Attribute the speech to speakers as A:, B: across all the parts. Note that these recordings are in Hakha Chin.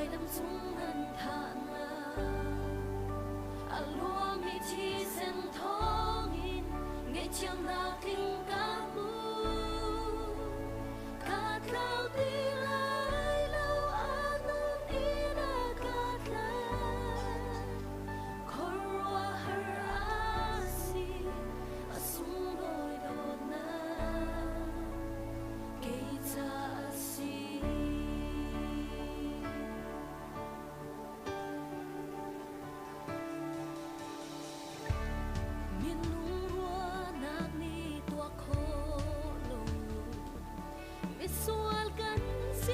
A: Vailam cung nan thahnak a luangmi thisen thawngin ngaihthiamnak tling ka hmu. Ka tlau ti lai lo, a nun in a ka tlai. Khuaruahhar a si, a sunglawi dawtnak kei ca a si. Minung ruahnak nih tuah khawh lo, misual kan si.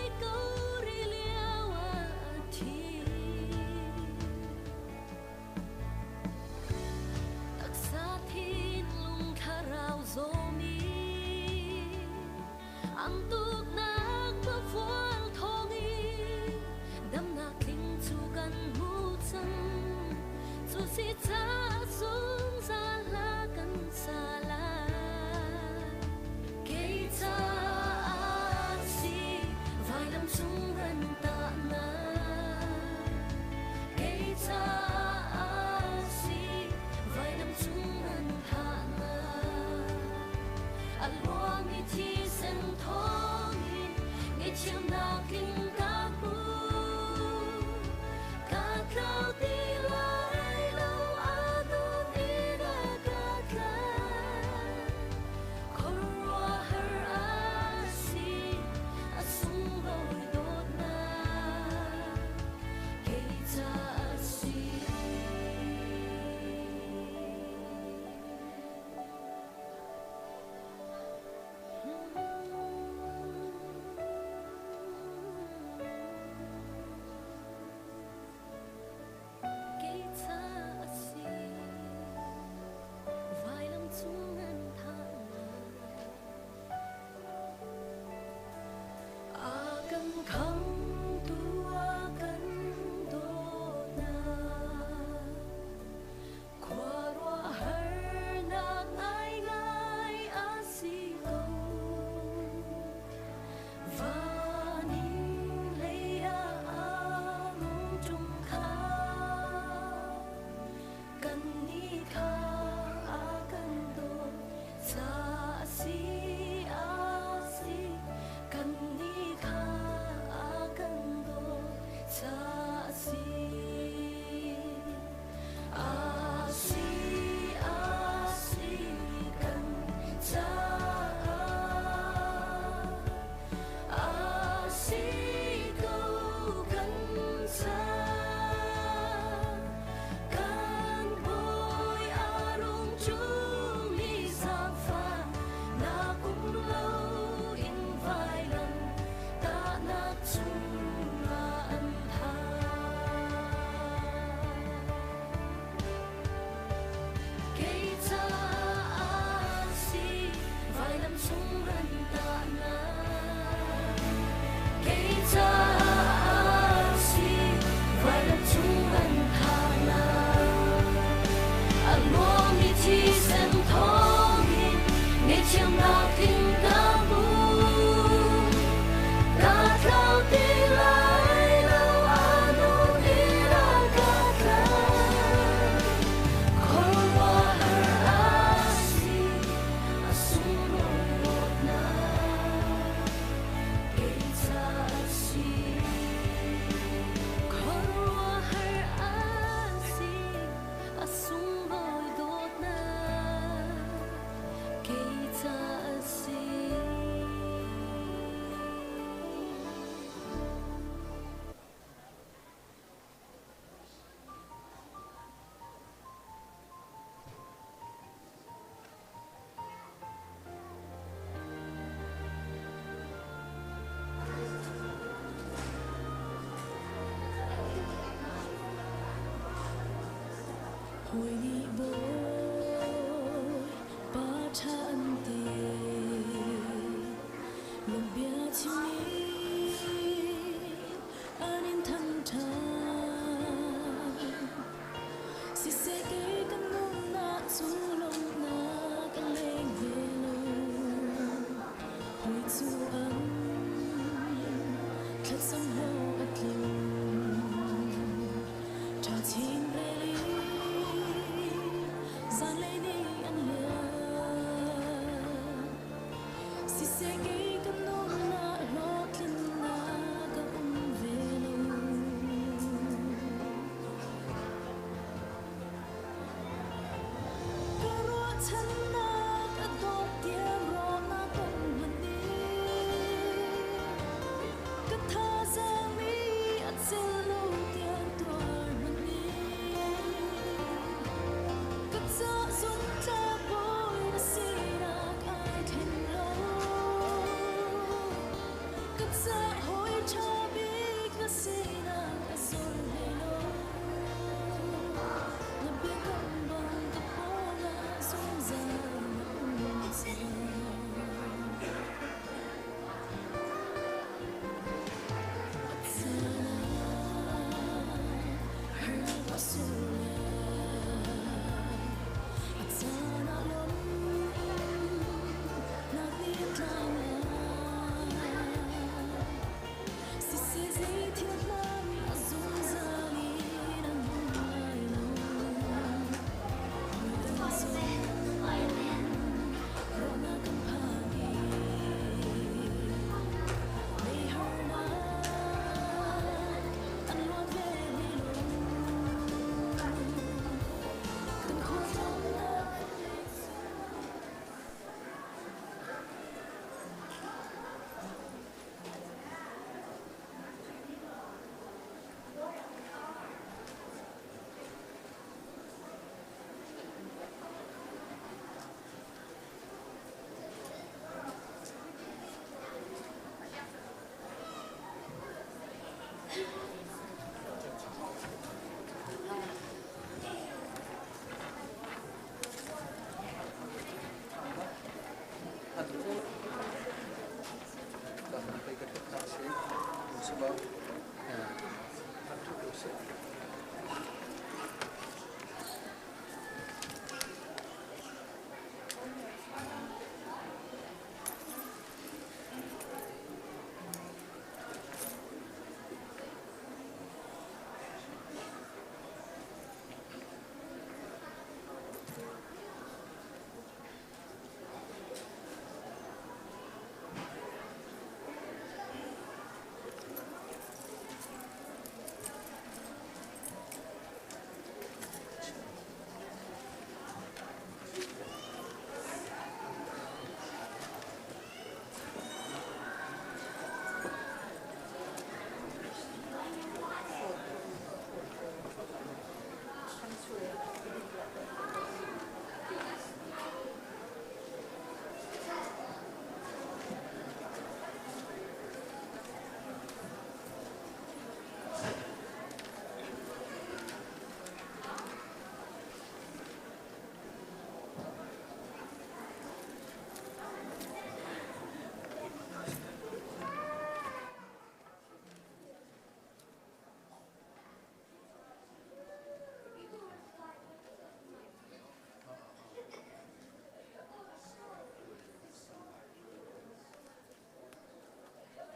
A: Ṭha chin rel i zanlei ni an liam. Siseh kei kan nunnak hlawhtlinnak a um ve lo. Ka ruahchannak a dawt tiang rawhnak kan hman i ka thazaang i a cel lo tiang tuar hmanh ni. Ka ca zumtlak bawi na sinak ai thleng lo. Ka ca hawi ṭha bik na sinak a zor hlei lo. Na biakam bang ka pawngah zungzal na um cang.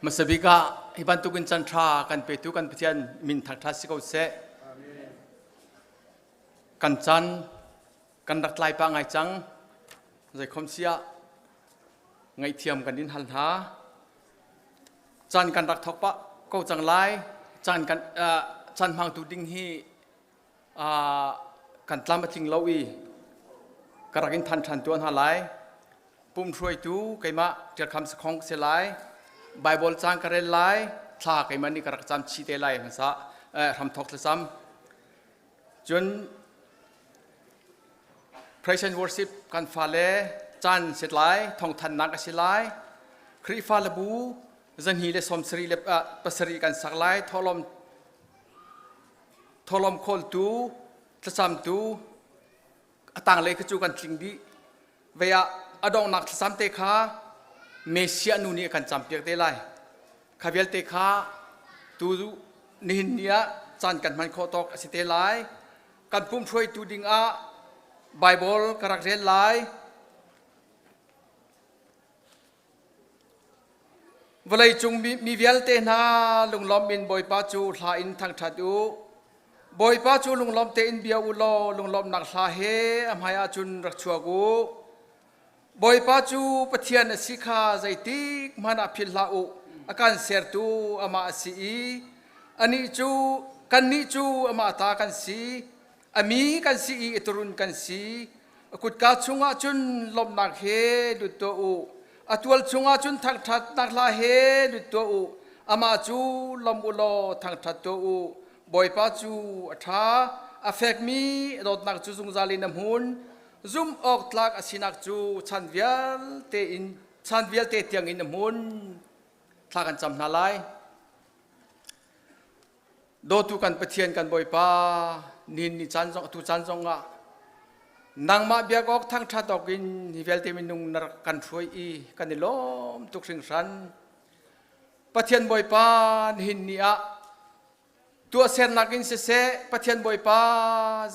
B: Hmasa bik ah hi bantukin chan ṭha kan petu kan Pathian min thangṭhat si ko seh. Kan chan kan rak tlai pah ngai cang. Zeikhom siah ngaihthiam kan in hal hna. Caan kan rak thawk pah ko cang lai. Caan kan caan hmangtu ding hi kan tlam a tling lo i ka rak in than ṭhan tuah hna lai. Pumhruaitu keimah Ṭialkham Sakhong ka si lai. Bible cang ka rel lai. Thla keimah nih ka rak cam chih te lai hmasa hramthawk thlacam. Cun praise and worship kan fale caan sit lai, thawngthannak a si lai. Khrihfa le bu zahnih le 77 le pasarih kan sak lai. Thawhlawm thawhlawm khawltu, thlacamtu a tanglei kha cu kan tling dih. Vei ah a donghnak thlacam te kha Messiah nu nih a kan campiak te lai. Kha vialte kha tu nihin ni ah caan kan hman khawh tawk a si te lai. Kan pum hruaitu ding ah Bible ka rak rel lai. Vawleicung mi vialte hna lunglawm in Bawipa cu hla in thangṭhat u. Bawipa cu lunglawm tein bia u law lunglawmhnak hla he a hmaiah cun rak chuak u. Bawipa cu Pathian a si kha zeitik hmanh ah philh hlah u. A kan sertu amah a si i anih cu kannih cu amah ta kan si. A mi kan si i a turun kan si. A kutka chungah cun lawmhnak he lut tuah u. A tual chungah cun thangṭhatnak hla he lut tuah u. Amah cu lawm u law thangṭhat tuah u. Bawipa cu a ṭha, a fekmi a dawtnak cu zungzal in a hmun. Zumh awk tlak a sinak cu chan vialte in chan vialte tiangin a hmun. Thla kan cam hna lai. Dawtu kan Pathian kan Bawipa, nihin ni caan zong atu caan zong ah nangmah biak awk thangṭhat awk in hi vialte minung na rak kan hruai i kan i lawm tuk hringhran. Pathian Bawipa nihin ni ah tuahsernak in siseh Pathian Bawipa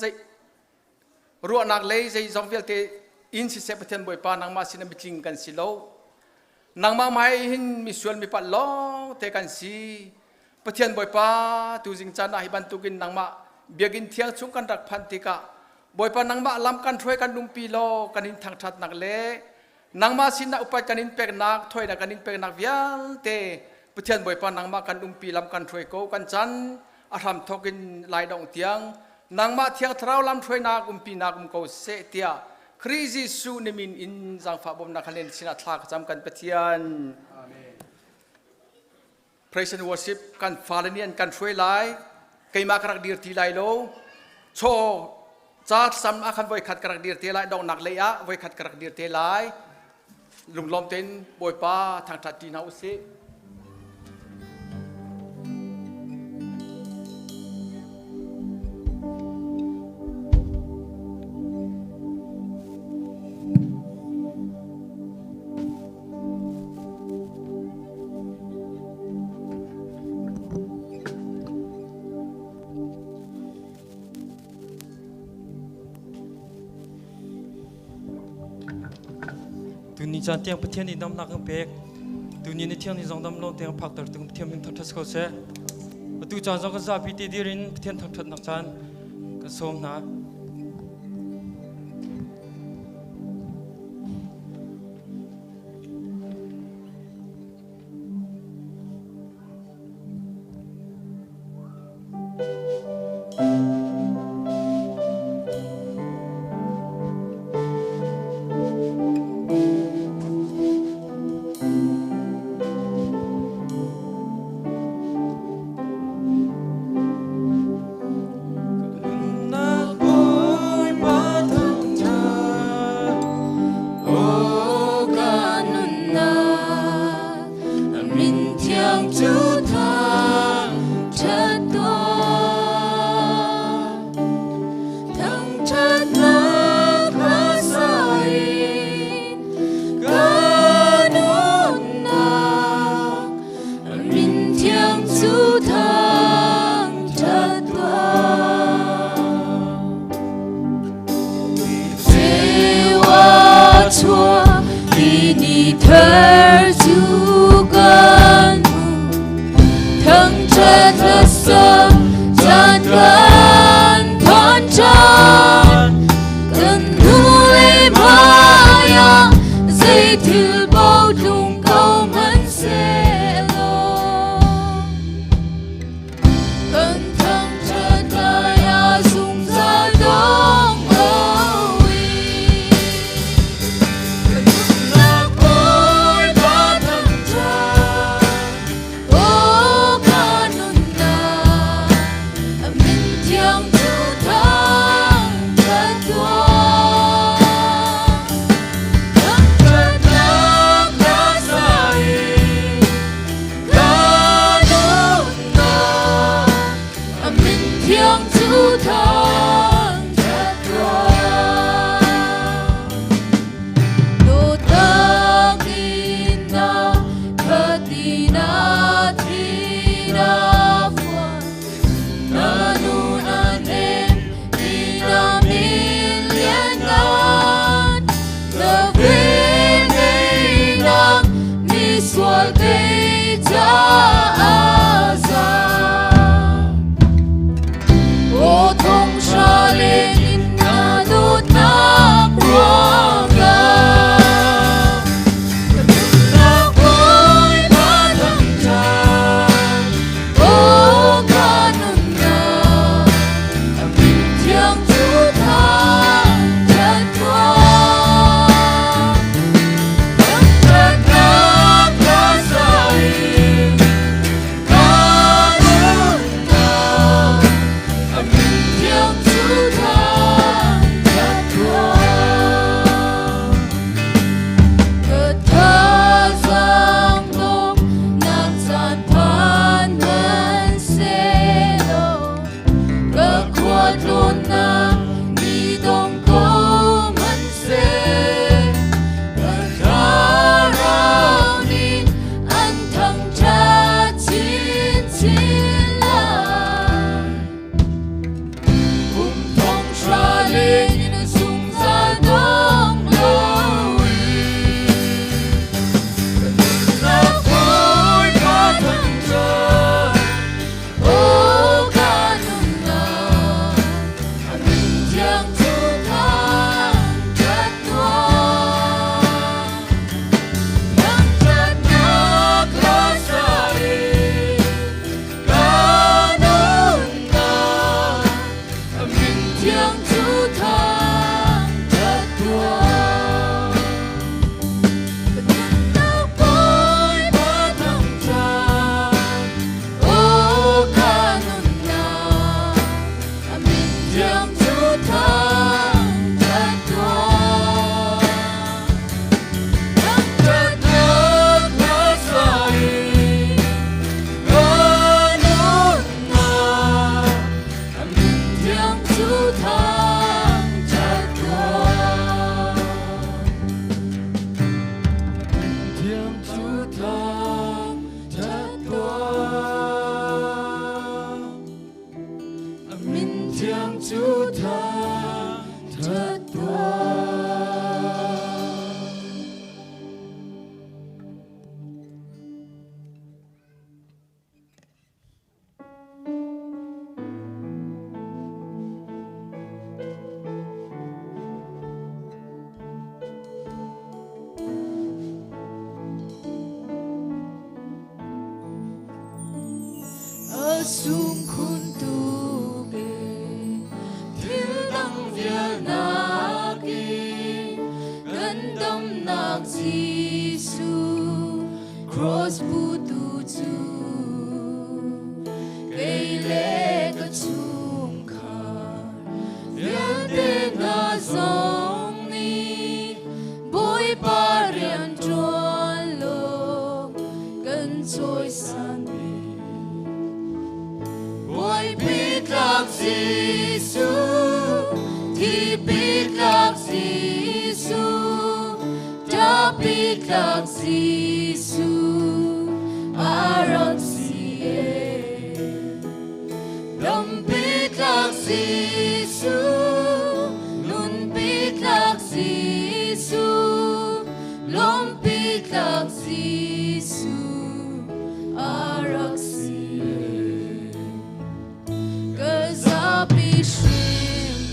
B: zei ruahnak lei zeizong vialte in siseh Pathian Bawipa nangmah sin ah mitling kan si lo. Nangmah hmai hin misual mipat lawng te kan si. Pathian Bawipa tuzing caan ah hi bantukin nangmah biakinn thiang chung kan rak phanh tikah Bawipa nangmah lam kan hruai kan umpi law kan in thangṭhatnak le nangmah sinah upat kan in peknak thoinak kan in peknak vialte Pathian Bawipa nangmah kan umpi lam kan hruai ko kan chan a hram thawk in lai dong tiang nangmah thiang thlarau lam hruainak umpinak um ko seh tiah Khrih Jesuh na min in zaangfah bawmnak halen sinah thla ka cam kan Pathian. Amen. Praise and worship kan fale nih an kan hruai lai. Keimah ka rak dir ti lai lo. Chaw ca sam ah khan voikhat ka rak dir te lai donghnak lei ah voikhat ka rak dir te lai. Lunglawm tein Bawipa thangṭhat ti hna usih.
C: Tuni caan tiang Pathian nih damnak kan pek. Tuni ni thiang ni zong dam lo tiang phakter tu Pathian min thangṭhat ko seh. Atu caan zong kan zapi te dir in Pathian thangṭhatnak caan kan sawm hna.
A: Sung khun tuk e thil dang vial nakin kan damnak Jesuh cross putu cu kei le ka chungkhar vialte hna zong nih Bawipa rian ṭuan law kan cawisan Bawipi tlak Jesuh, thipi tlak Jesuh, ṭahpi tlak Jesuh, a rak si e. Dampi tlak Jesuh, nunpi tlak Jesuh, lawmpi tlak Jesuh, a rak si e. Ka zapi hrim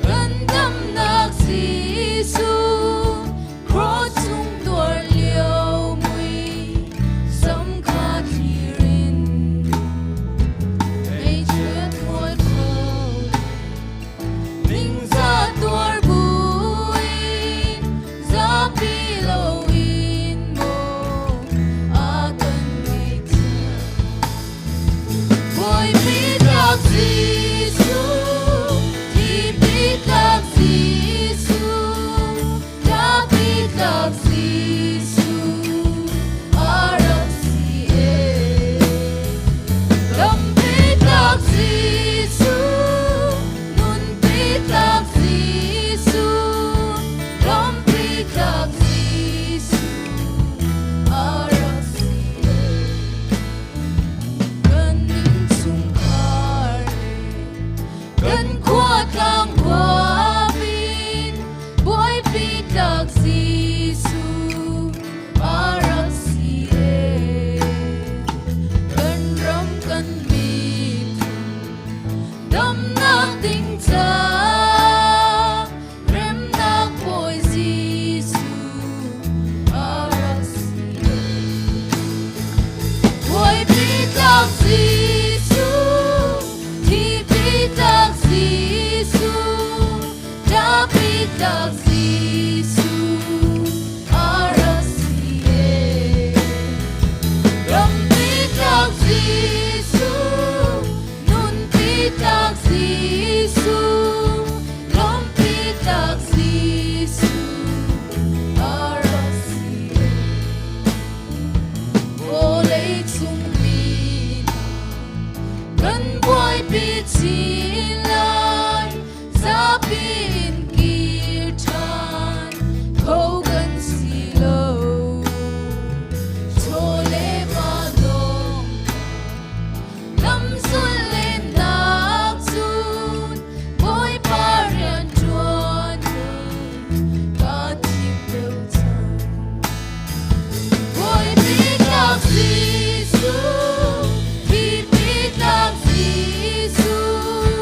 A: kan damnak Jesuh, cross cung tuar lio mui, sam kha thlir in ngaihchiat mual pho ningzah tuar buin zapi loin maw a kan ngaihthiam. Bawipi tlak Jesuh, thipi tlak Jesuh, ṭahpi tlak Jesuh, a rak si e. Dampi tlak Jesuh, nunpi tlak Jesuh, lawmpi tlak Jesuh, a rak si e. Kan innchungkhar le kan khuatlang huapin Bawipi tlak Jesuh a rak si e. Kan ram kan miphun damnak ding caah remnak Bawi Jesuh a rak si e. Bawipi tlak Jesuh, thipi tlak Jesuh, ṭahpi tlak Jesuh, a rak si e. Rampi tlak Jesuh, nunpi tlak Jesuh, lawmpi tlak Jesuh, a rak si e. Vawlei cung mi hna kan buaipi chin lai, zapi in kir ṭhan kho kan si lo. Chaw le va dong lamzul lennak cun Bawipa rian ṭuan hi kaa thim deuh cang. Bawipi tlak Jesuh, thipi tlak Jesuh,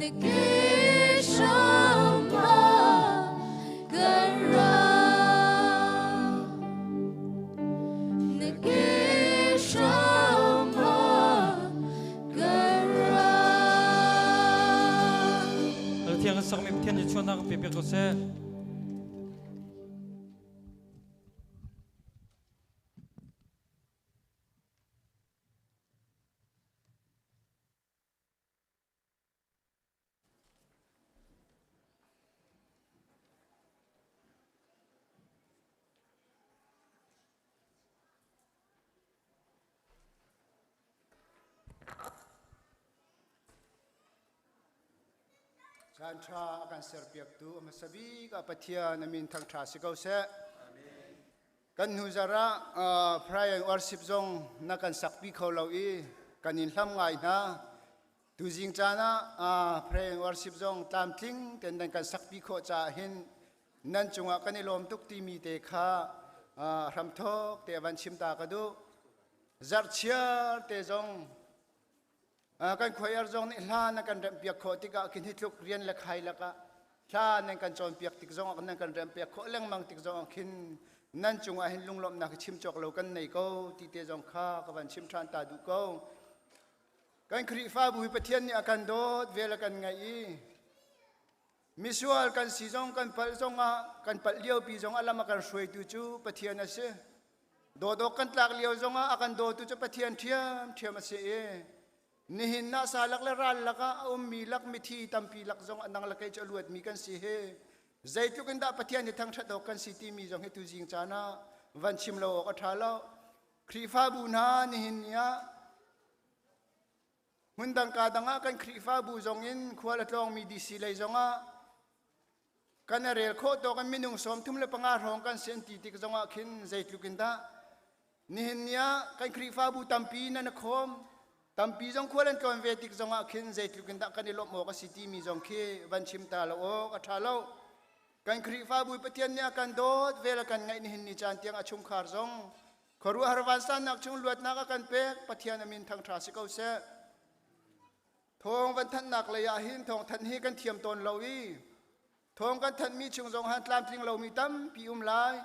A: Na ke hram ah kan ra. Na ke hram ah kan ra.
C: Thiang kan sakmi Pathian nih chuannak kan pe piak ko seh.
D: Caan ṭha a kan serpiaktu a hmasa bik ah Pathian a min thangṭha si ko seh. Kan hnu zarh ah prayer and worship zong na kan sakpi kho lo i kan in hlam ngai hna. Tuzing caan ah prayer and worship zong tlamtling ten nan kan sakpi khawh caah hin nan cungah kan i lawm tuk timi te kha hramthawk te van chim ta ka duh. Zarhchiar te zong Kan choir zong nih hla nan kan remhpiak khawh tikah khin hi tluk rian le khai lakah hla nan kan cawnpiak tik zong ah nan kan remhpiak khawh lengmang tik zong ah khin nan cungah hin lunglawmhnak hi chim cawk lo kan nei ko ti te zong kha ka van chim ṭhan ta duh ko. Kan Khrihfabu hi Pathian nih a kan dawt vel a kan ngaih i misual kan si zong kan palh zong ah kan palh liopi zong ah lam a kan hruaitu cu Pathian a si. Dawdawk kan tlak lio zongah a kan dawtu cu Pathian ṭhiamṭhiam a si i nihin na sa lak le ral lakah a ummi lak mithi tampi lak zong a nang le kei cu a luatmi kan si hi zeitluk in dah Pathian hi thangṭhat awk kan si timi zong hi tuzing caan ah van chim lo awk a ṭha lo. Khrihfabu hna nihin ni ah hmundang ka dang ah kan Khrihfabu zong in khual a tlawngmi DC lei zongah Kan a rel khawh tawk in minung 35 hrawng kan si an ti tik zongah khin zeitluk in dah nihin ni ah kan Khrihfabu tampi nan a khawm tampi zong khual an tlawn ve tik zongah khin zeitluk in dah kan i lawmh awk a si timi zong khi van chim ta lo awk a ṭha lo. Kan Khrihfabu Pathian nih a kan dawt vel a kan ngaih nihin ni caan tiang a chungkhar zong khuaruahhar vansannak chung luatnak a kan pek Pathian a min thangṭha si ko seh. Thawng van thanhnak lei ah hin thawng thanh hi kan thiam tawn lo i thawng kan thanhmi chung zong han tlamtling lomi tampi um lai.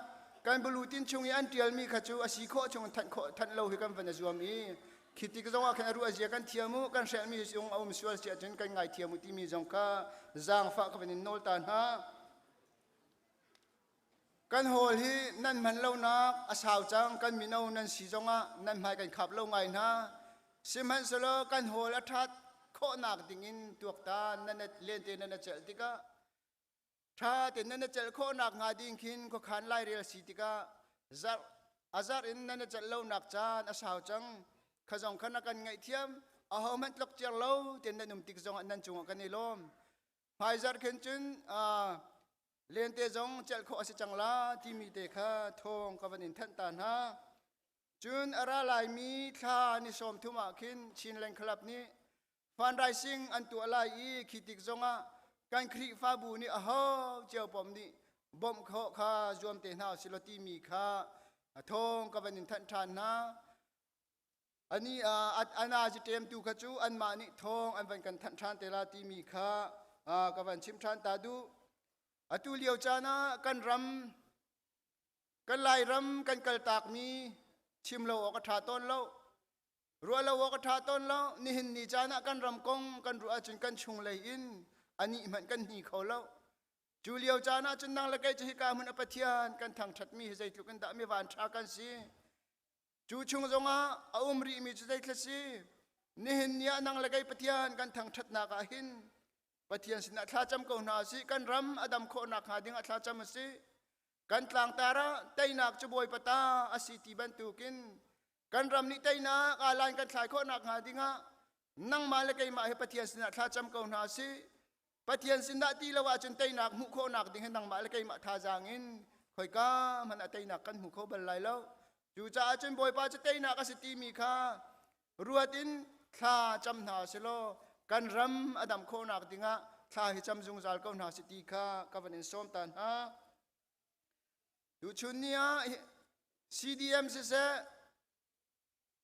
D: Kan bulutin chung i an ṭialmi kha cu a si khawh chung thanh khawh thanh lo hi kan van a zuam i khi tik zong ah khin a ruah zia kan thiam u kan hrelhmi zong a um sual si ahcun kan ngaithiam u timi zong kha zaangfah ka van in nawl ta hna. Kan hawl hi nan hman lonak a sau cang kan mino nan si zongah nan hmai kan khap lo ngai hna. Sihmanhsehlaw kan hawl a ṭhat khawhnak dingin tuaktan nan lente nan celh tikah ṭha tein nan celh khawhnak hnga ding khin khuakhan lairel si tikah zarh a zarh in nan celh lonak caan a sau cang. Kha zong kha na kan ngaihthiam ahohmanh tlok ciar lo tein nan um tik zongah nan cungah kan i lawm. Hmaizarh khin cun lente zong celh khawh a si cang la timi te kha thawng ka van in thanh ta hna. Cun a ra laimi thla ni 30 ah khin Chinland Club nih fundraising an tuah lai i khi tik zongah kan Khrihfabu nih aho cio pom nih bawmh khawh kha zuam te hna usih law timi kha thawng ka van in thanh ṭhan hna. Ani ana ṭemtu kha cu anmah nih thawng an van kan thanh ṭhan te la timi kha ka van chim ṭhan ta duh. Atu lio caan ah kan ram, kan Lairam kan kaltakmi chim lo awk a ṭha tawn lo. Ruah lo awk a ṭha tawn lo. Nihin ni caan ah kan ram kong kan ruah ahcun kan chunglei in anih hmanh kan hni kho lo. Cu lio caan ah cun nang le kei cu hika hmun a Pathian kan thangṭhatmi hi zeitluk in dah mi van ṭha kan si. Cu chung zongah a um rihmi cu zeithla si? Nihin ni ah nang le kei Pathian kan thangṭhatnak ah hin Pathian sinah thlacam ko hna usih. Kan ram a dam khawh nakhnga ding ah thlacam usih. Kan tlangtar ah teinak cu Bawipa ta a si ti bantukin kan ram nih teinak aa lan kan thlai khawh nakhnga ding ah nangmah le keimah hi Pathian sinah thlacam ko hna usih. Pathian sinah ti lo ahcun teinak hmuh khawhnak ding hi nangmah le keimah thazaang in khoika hmanh ah teinak kan hmu kho bal lai lo. Cucaah cun Bawipa cu teinak a si timi kha ruat in thla cam hna silaw kan ram a dam khawhnak dingah thla hi cam zungzal ko hna si ti kha ka van in sawm ta hna. Tuchun ni ah CDM siseh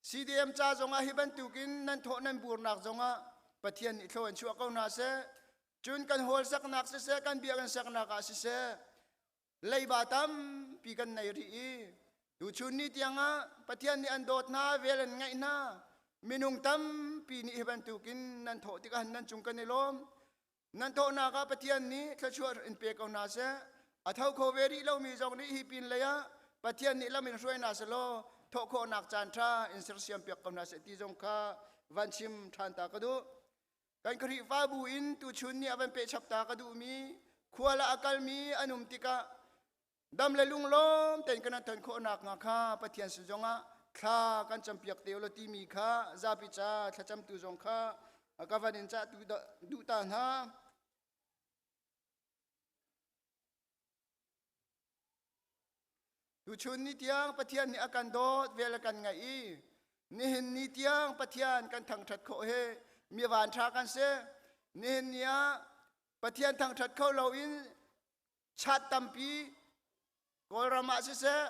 D: CDM ca zongah hi bantukin nan thawh nan burnak zongah Pathian nih thlaw an chuah ko hna seh. Cun kan hall saknak siseh, kan biakinn saknak ah siseh, leiba tampi kan nei rih i tuchun ni tiangah Pathian nih an dawt hna, vel an ngaih hna. Minung tampi nih hi bantukin nan thawh tikah nan cung kan i lawm. Nan thawhnak ah Pathian nih thluachuah in pe ko hna seh. A tho kho ve rih lomi zong nih hi pin lei ah Pathian nih lam in hruai hna selaw thawh khawhnak caan ṭha in sersiam piak ko hna seh ti zong kha van chim ṭhan ta ka duh. Kan Khrihfabu in tuchun ni a van pehchap ta ka duhmi khual ah a kalmi an um tikah dam le lunglawm tein kan ton khawhnak hnga kha Pathian sin zongah thla kan campiak te ulaw timi kha zapi ca thlacamtu zong kha ka van in cah duh ta hna. Tuchun ni tiang Pathian nih a kan dawt vel a kan ngaih i nihin ni tiang Pathian kan thangṭhat khawh hi mi van ṭha kan si. Nihin ni ah Pathian thangṭhat kho loin chat tampi Kawlram ah siseh,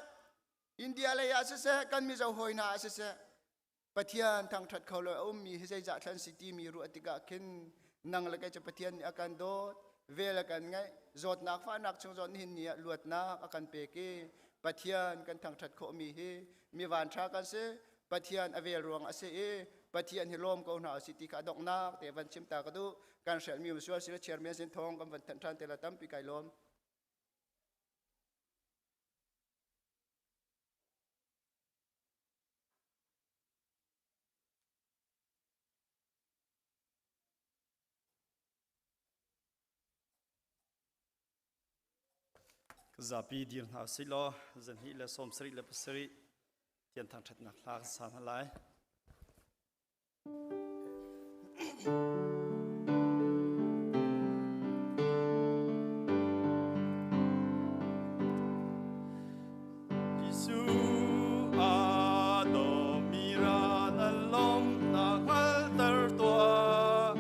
D: India lei ah siseh, kan Mizo hawi hna ah siseh, Pathian thangṭhat kho lo a ummi hi zeizah thlan si timi ruah tikah khin nang le kei cu Pathian nih a kan dawt, vel a kan ngaih, zawtnak fahnak chung zawn nihin ni ah luatnak a kan pek i Pathian kan thangṭhat khawhmi hi mi vanṭha kan si, Pathian a vel ruang a si i Pathian hi lawm ko hna usih ti kha a donghnak te van chim ta ka duh. Kan hrelhmi um sual si le chairman sin thawng kan van thanh ṭhan te la tampi kai lawm.
E: Zapi dir hna usih law zanhnih le 77 Thian thangṭhatnak hla kan sa hna lai. Jesuh a dawmi ra nan lawmhnak hngalhter tuah.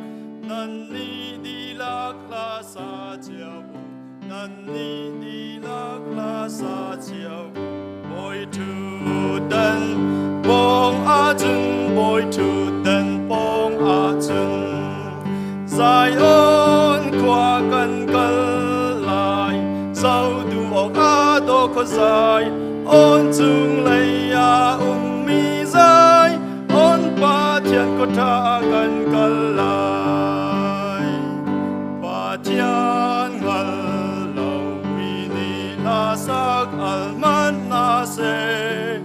E: Nannih dihlak hla sa cio u, nannih dihlak hla sa cio u. Bawi ṭhutdan pawng ahcun, Bawi ṭhutdan pawng ahcun, Zion khua kan kal lai, zohtu awk a daw khuazai, on cung lei ah ummi zai, on Pathian khuaṭha kan kal lai. Pathian hngal lomi nih hla sak al hmanh hna seh,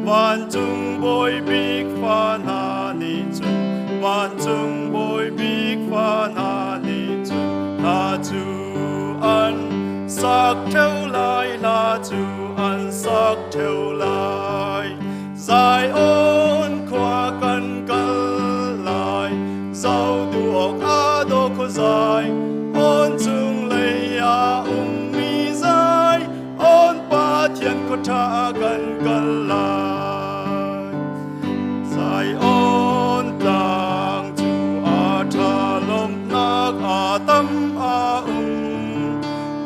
E: vancung bawi bik fa hna nih cun, vancung bawi bik fa hna nih cun, hla cu an sak ṭheo lai, hla cu an sak ṭheo lai. Zion khua kan kal lai, zohtu awk a daw khuazai, on cung lei ah ummi zai, on Pathian khuaṭha kan kal lai. Zion tlang cu a ṭha lawmhnak a tam a um,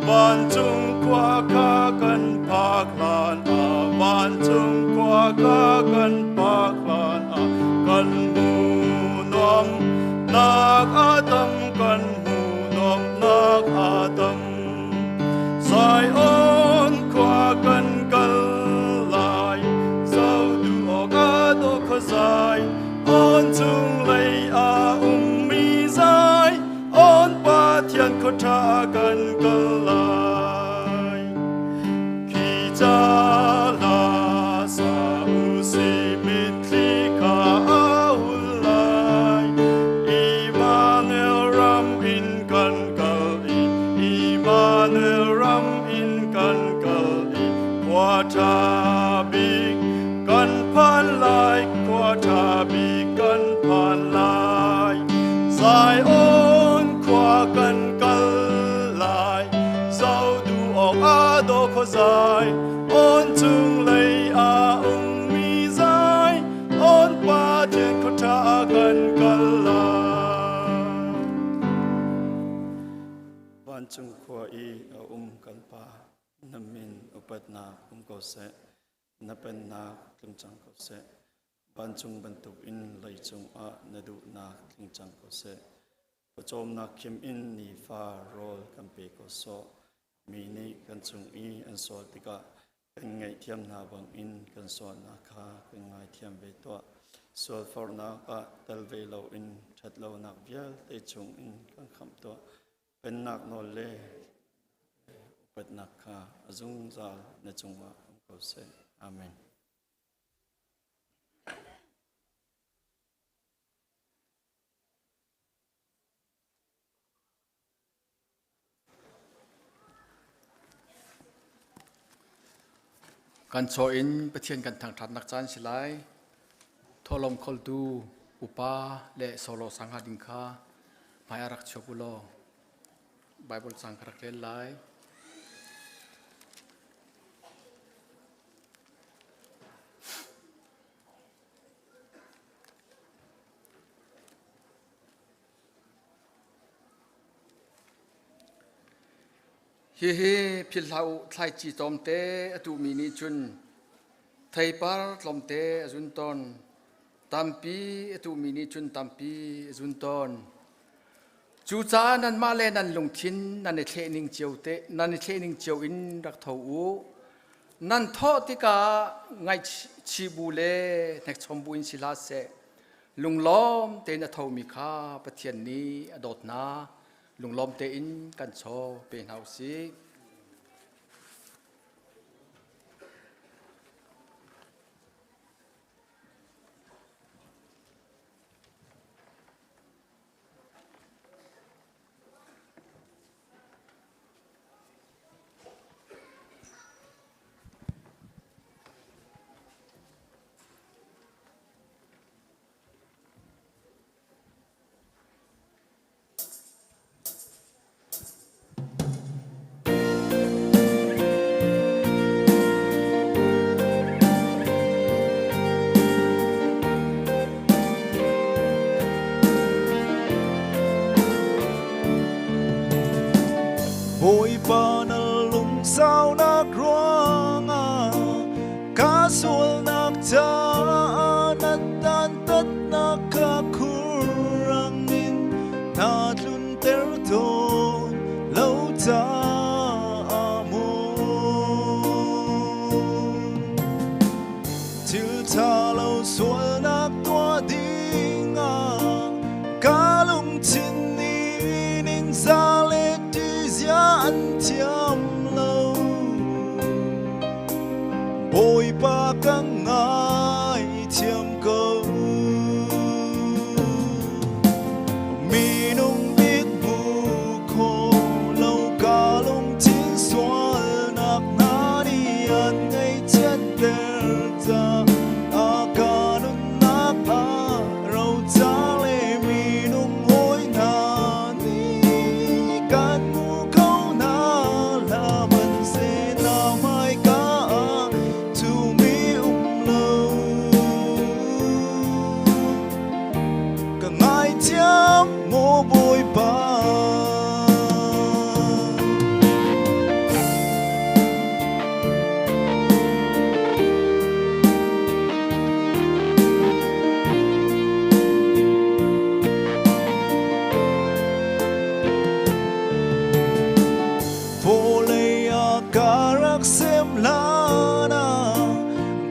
E: vancung khua kha kan phak hlan ah, vancung khua kha kan phak hlan ah, kan hmu nuam nak a tam, kan hmu nuam nak a tam. Zion khua kan kal lai, zohtu awk a daw khuazai, on cung lei ah ummi zai, on Pathian khuaṭha kan kal lai. Khi ca hla sa u si mitthli kha a hul lai. Immanuel ram in kan kal i, Immanuel ram in kan kal i, khua ṭha bik kan phan lai, khua ṭha bik kan phan lai. Zion khua kan kal lai, zohtu awk a daw khuazai, on cung lei ah ummi zai, on Pathian khuaṭha kan kal lai. Vancung khua i a um kan Pa, na min upatnak um ko seh, na pennak tlung cang ko seh. Vancung bantukin leicung ah na duhnak tling cang ko seh. Pawcawmnak khim in nifa rawl kan pe ko sawh. Mi nih kan cung i an sual tikah kan ngaihthiam hna bangin kan sualnak kha kan ngaithiam ve tuah. Sualforhnak ah tel ve loin ṭhatlonak vialte chungin kan khamh tuah. Pennak nawl le upatnak kha a zungzal na cungah um ko seh. Amen.
B: Kan chaw in Pathian kan thangṭhatnak caan si lai. Thawhlawm kholtu upa le solo sangha ding kha hmai ah rak chuak u law Bible cang ka rak rel lai. Hihi philh hlah u, thlaici tlawmte a tuhmi nih cun theipar tlawmte a zun tawn. Tampi a tuhmi nih cun tampi a zun tawn. Cucaah nanmah le nan lungthin nan i thleh ning cio te nan i thleh ning cio in rak tho u. Nan thawh tikah ngaihchih bu le hnekchom bu in si hlah seh. Lunglawm tein a thomi kha Pathian nih a dawt hna. Lunglawm tein kan chaw pe hna u sih.
F: Bawipa na lungsaunak ruangah ka sualnak caah na dantatnak ka khurang in na tlunter tawn lo caah mu. Thil ṭha lo sualnak tuah dingah ka lungthin nih ningzah le ṭihzia an thiam lo. Bawipa ka ngaithiam ko. Minung mit hmu kho lo ka lungthin sualnak hna nih an ngaihchiatter caah ka nunnak ah roca le minung hawi hna nih kan hmu kho hna hlah hmanhseh na hmaika ah thumi um lo. Ka ngaithiam maw Bawipa? Vawlei ah ka rak sem hlan ah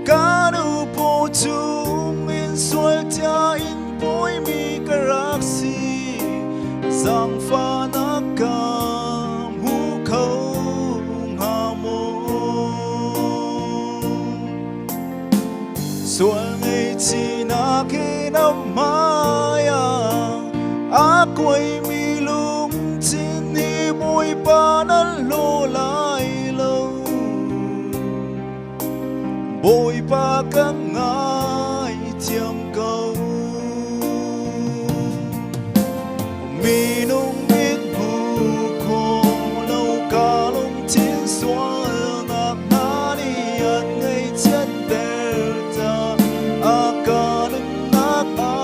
F: ka nu paw chung in sual cia in pawimi ka rak si. Zaangfahnak ka hmu kho hnga maw? Sual ngaihchihnak in a hmai ah a kuaimi lungthin hi Bawipa nan hlaw lai lo. Bawipa ka ngaithiam ko. Minung mit hmu kho lo ka lungthin sualnak hna nih an ngaihchiatter caah ka nunnak a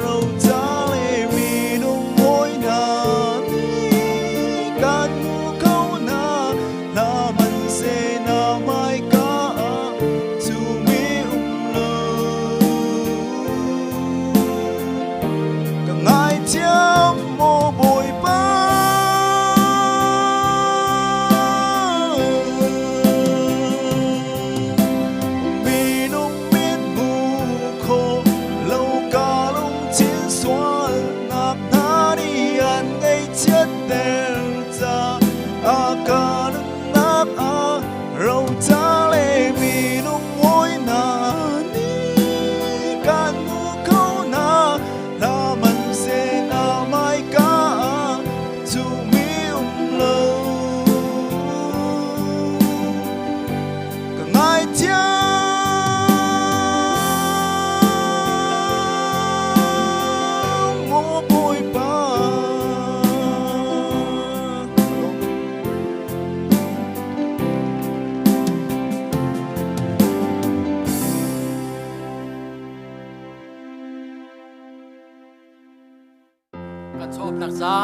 F: roca le minung hawi hna nih kan hmu kho hna hlah hmanhseh na hmaika ah thumi um.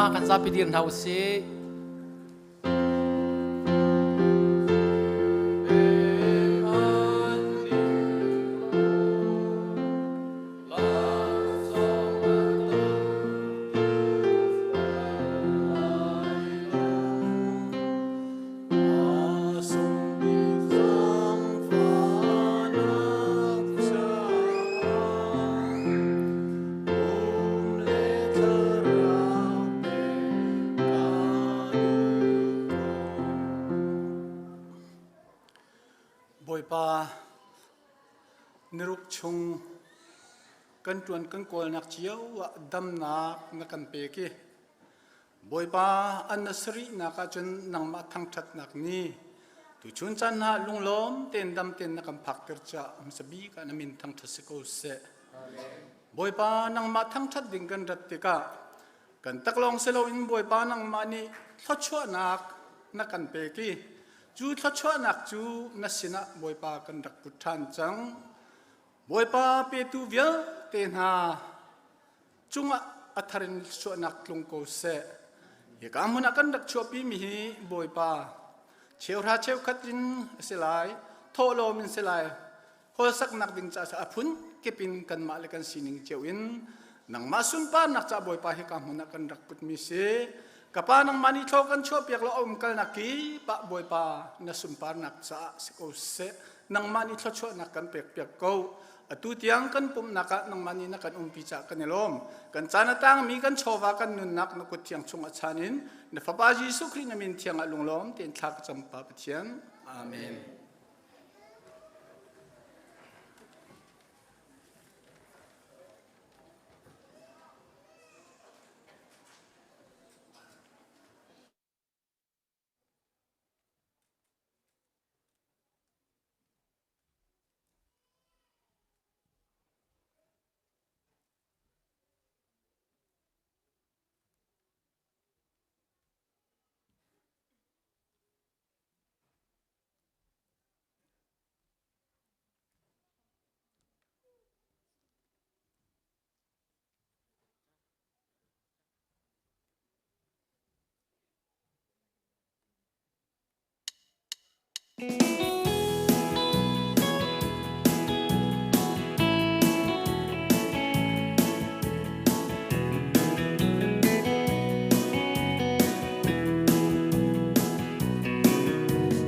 B: Kan zapi dir hna usih.
G: Bawipa niruk chung kan ṭuan kan kawlnak cio ah damnak na kan pek i Bawipa an na sarihnak ahcun nangmah thangṭhatnak ni tuchun caan hna lunglawm tein dam tein na kan phakter caah hmasa bik ah na min thangṭhat si ko seh. Bawipa nangmah thangṭhat ding kan rat tikah kan taklawng si loin Bawipa nangmah nih thluachuahnak na kan pek i cu thluachuahnak cu na sinah Bawipa kan rak put ṭhan cang. Bawipa petu vialte hna cungah a thar in chuahnak tlung ko seh. Hika hmun ah kan rak chuahpimi hi Bawipa cheuhra cheukhat in a si lai, thawhlawm in si lai, hawlsaknak ding caah a phun kip in kanmah le kan sining cio in nangmah sunparnak ca Bawipa hika hmun ah kan rak putmi si. Ka pa nangmah nih thlaw kan chuahpiak lo a umkalnak kip ah Bawipa na sunparnak caah si ko seh. Nangmah nih thluachuahnak kan pekpiak ko. Atu tiang kan pumhnak ah nangmah nih na kan umpi caah kan i lawm. Kan caan a tangmi kan chawva kan nunnak na kut thiang chungah chan in na Fapa Jesuh Khrih na min thiang ah lunglawm tein thla ka cam Pa Pathian. Amen.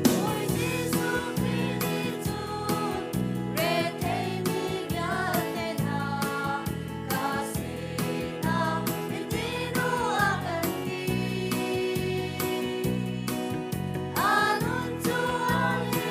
A: Bawi Jesuh Khrih nih cun retheimi vialte hna ka sinah in a kan ti. A nun cu a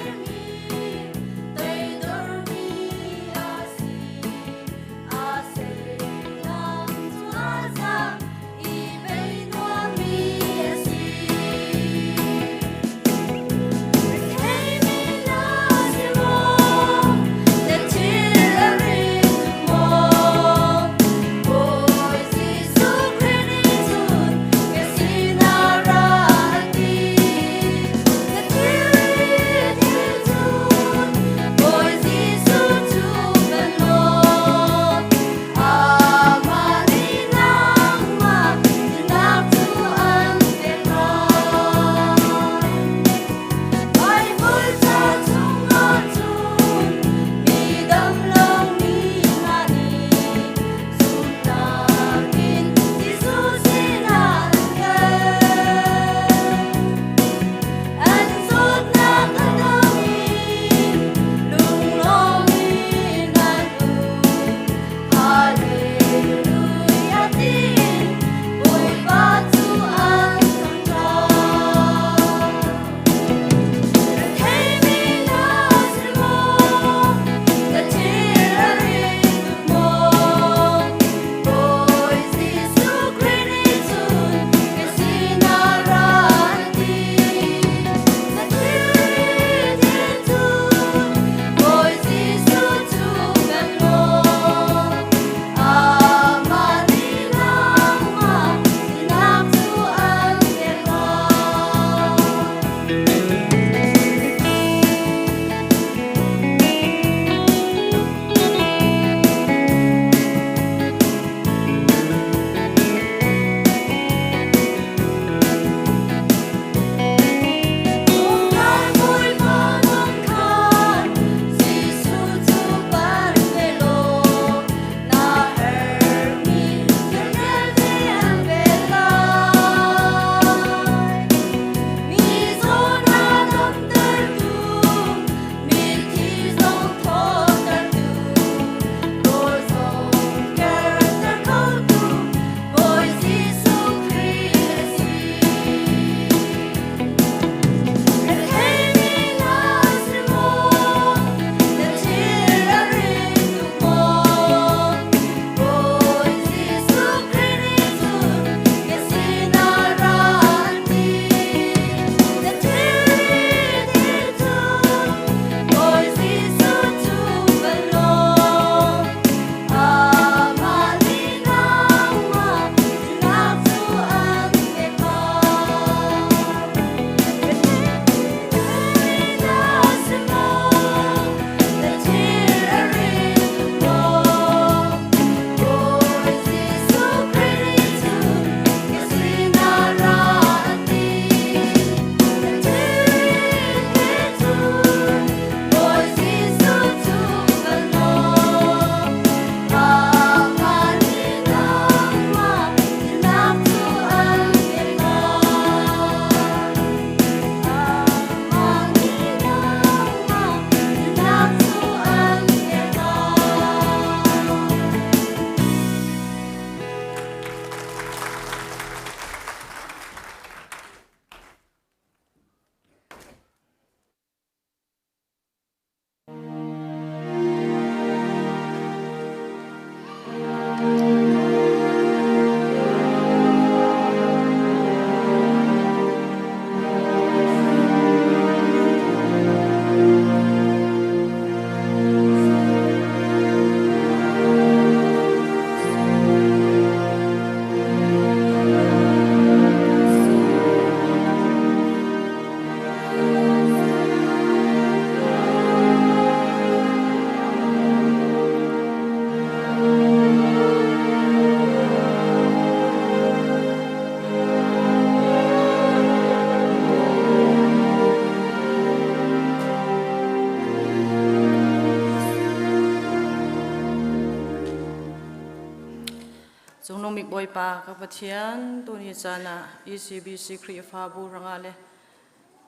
H: Sungbik Bawipa ka Pathian, tuni caan ah ECBC Khrihfabu hrangah le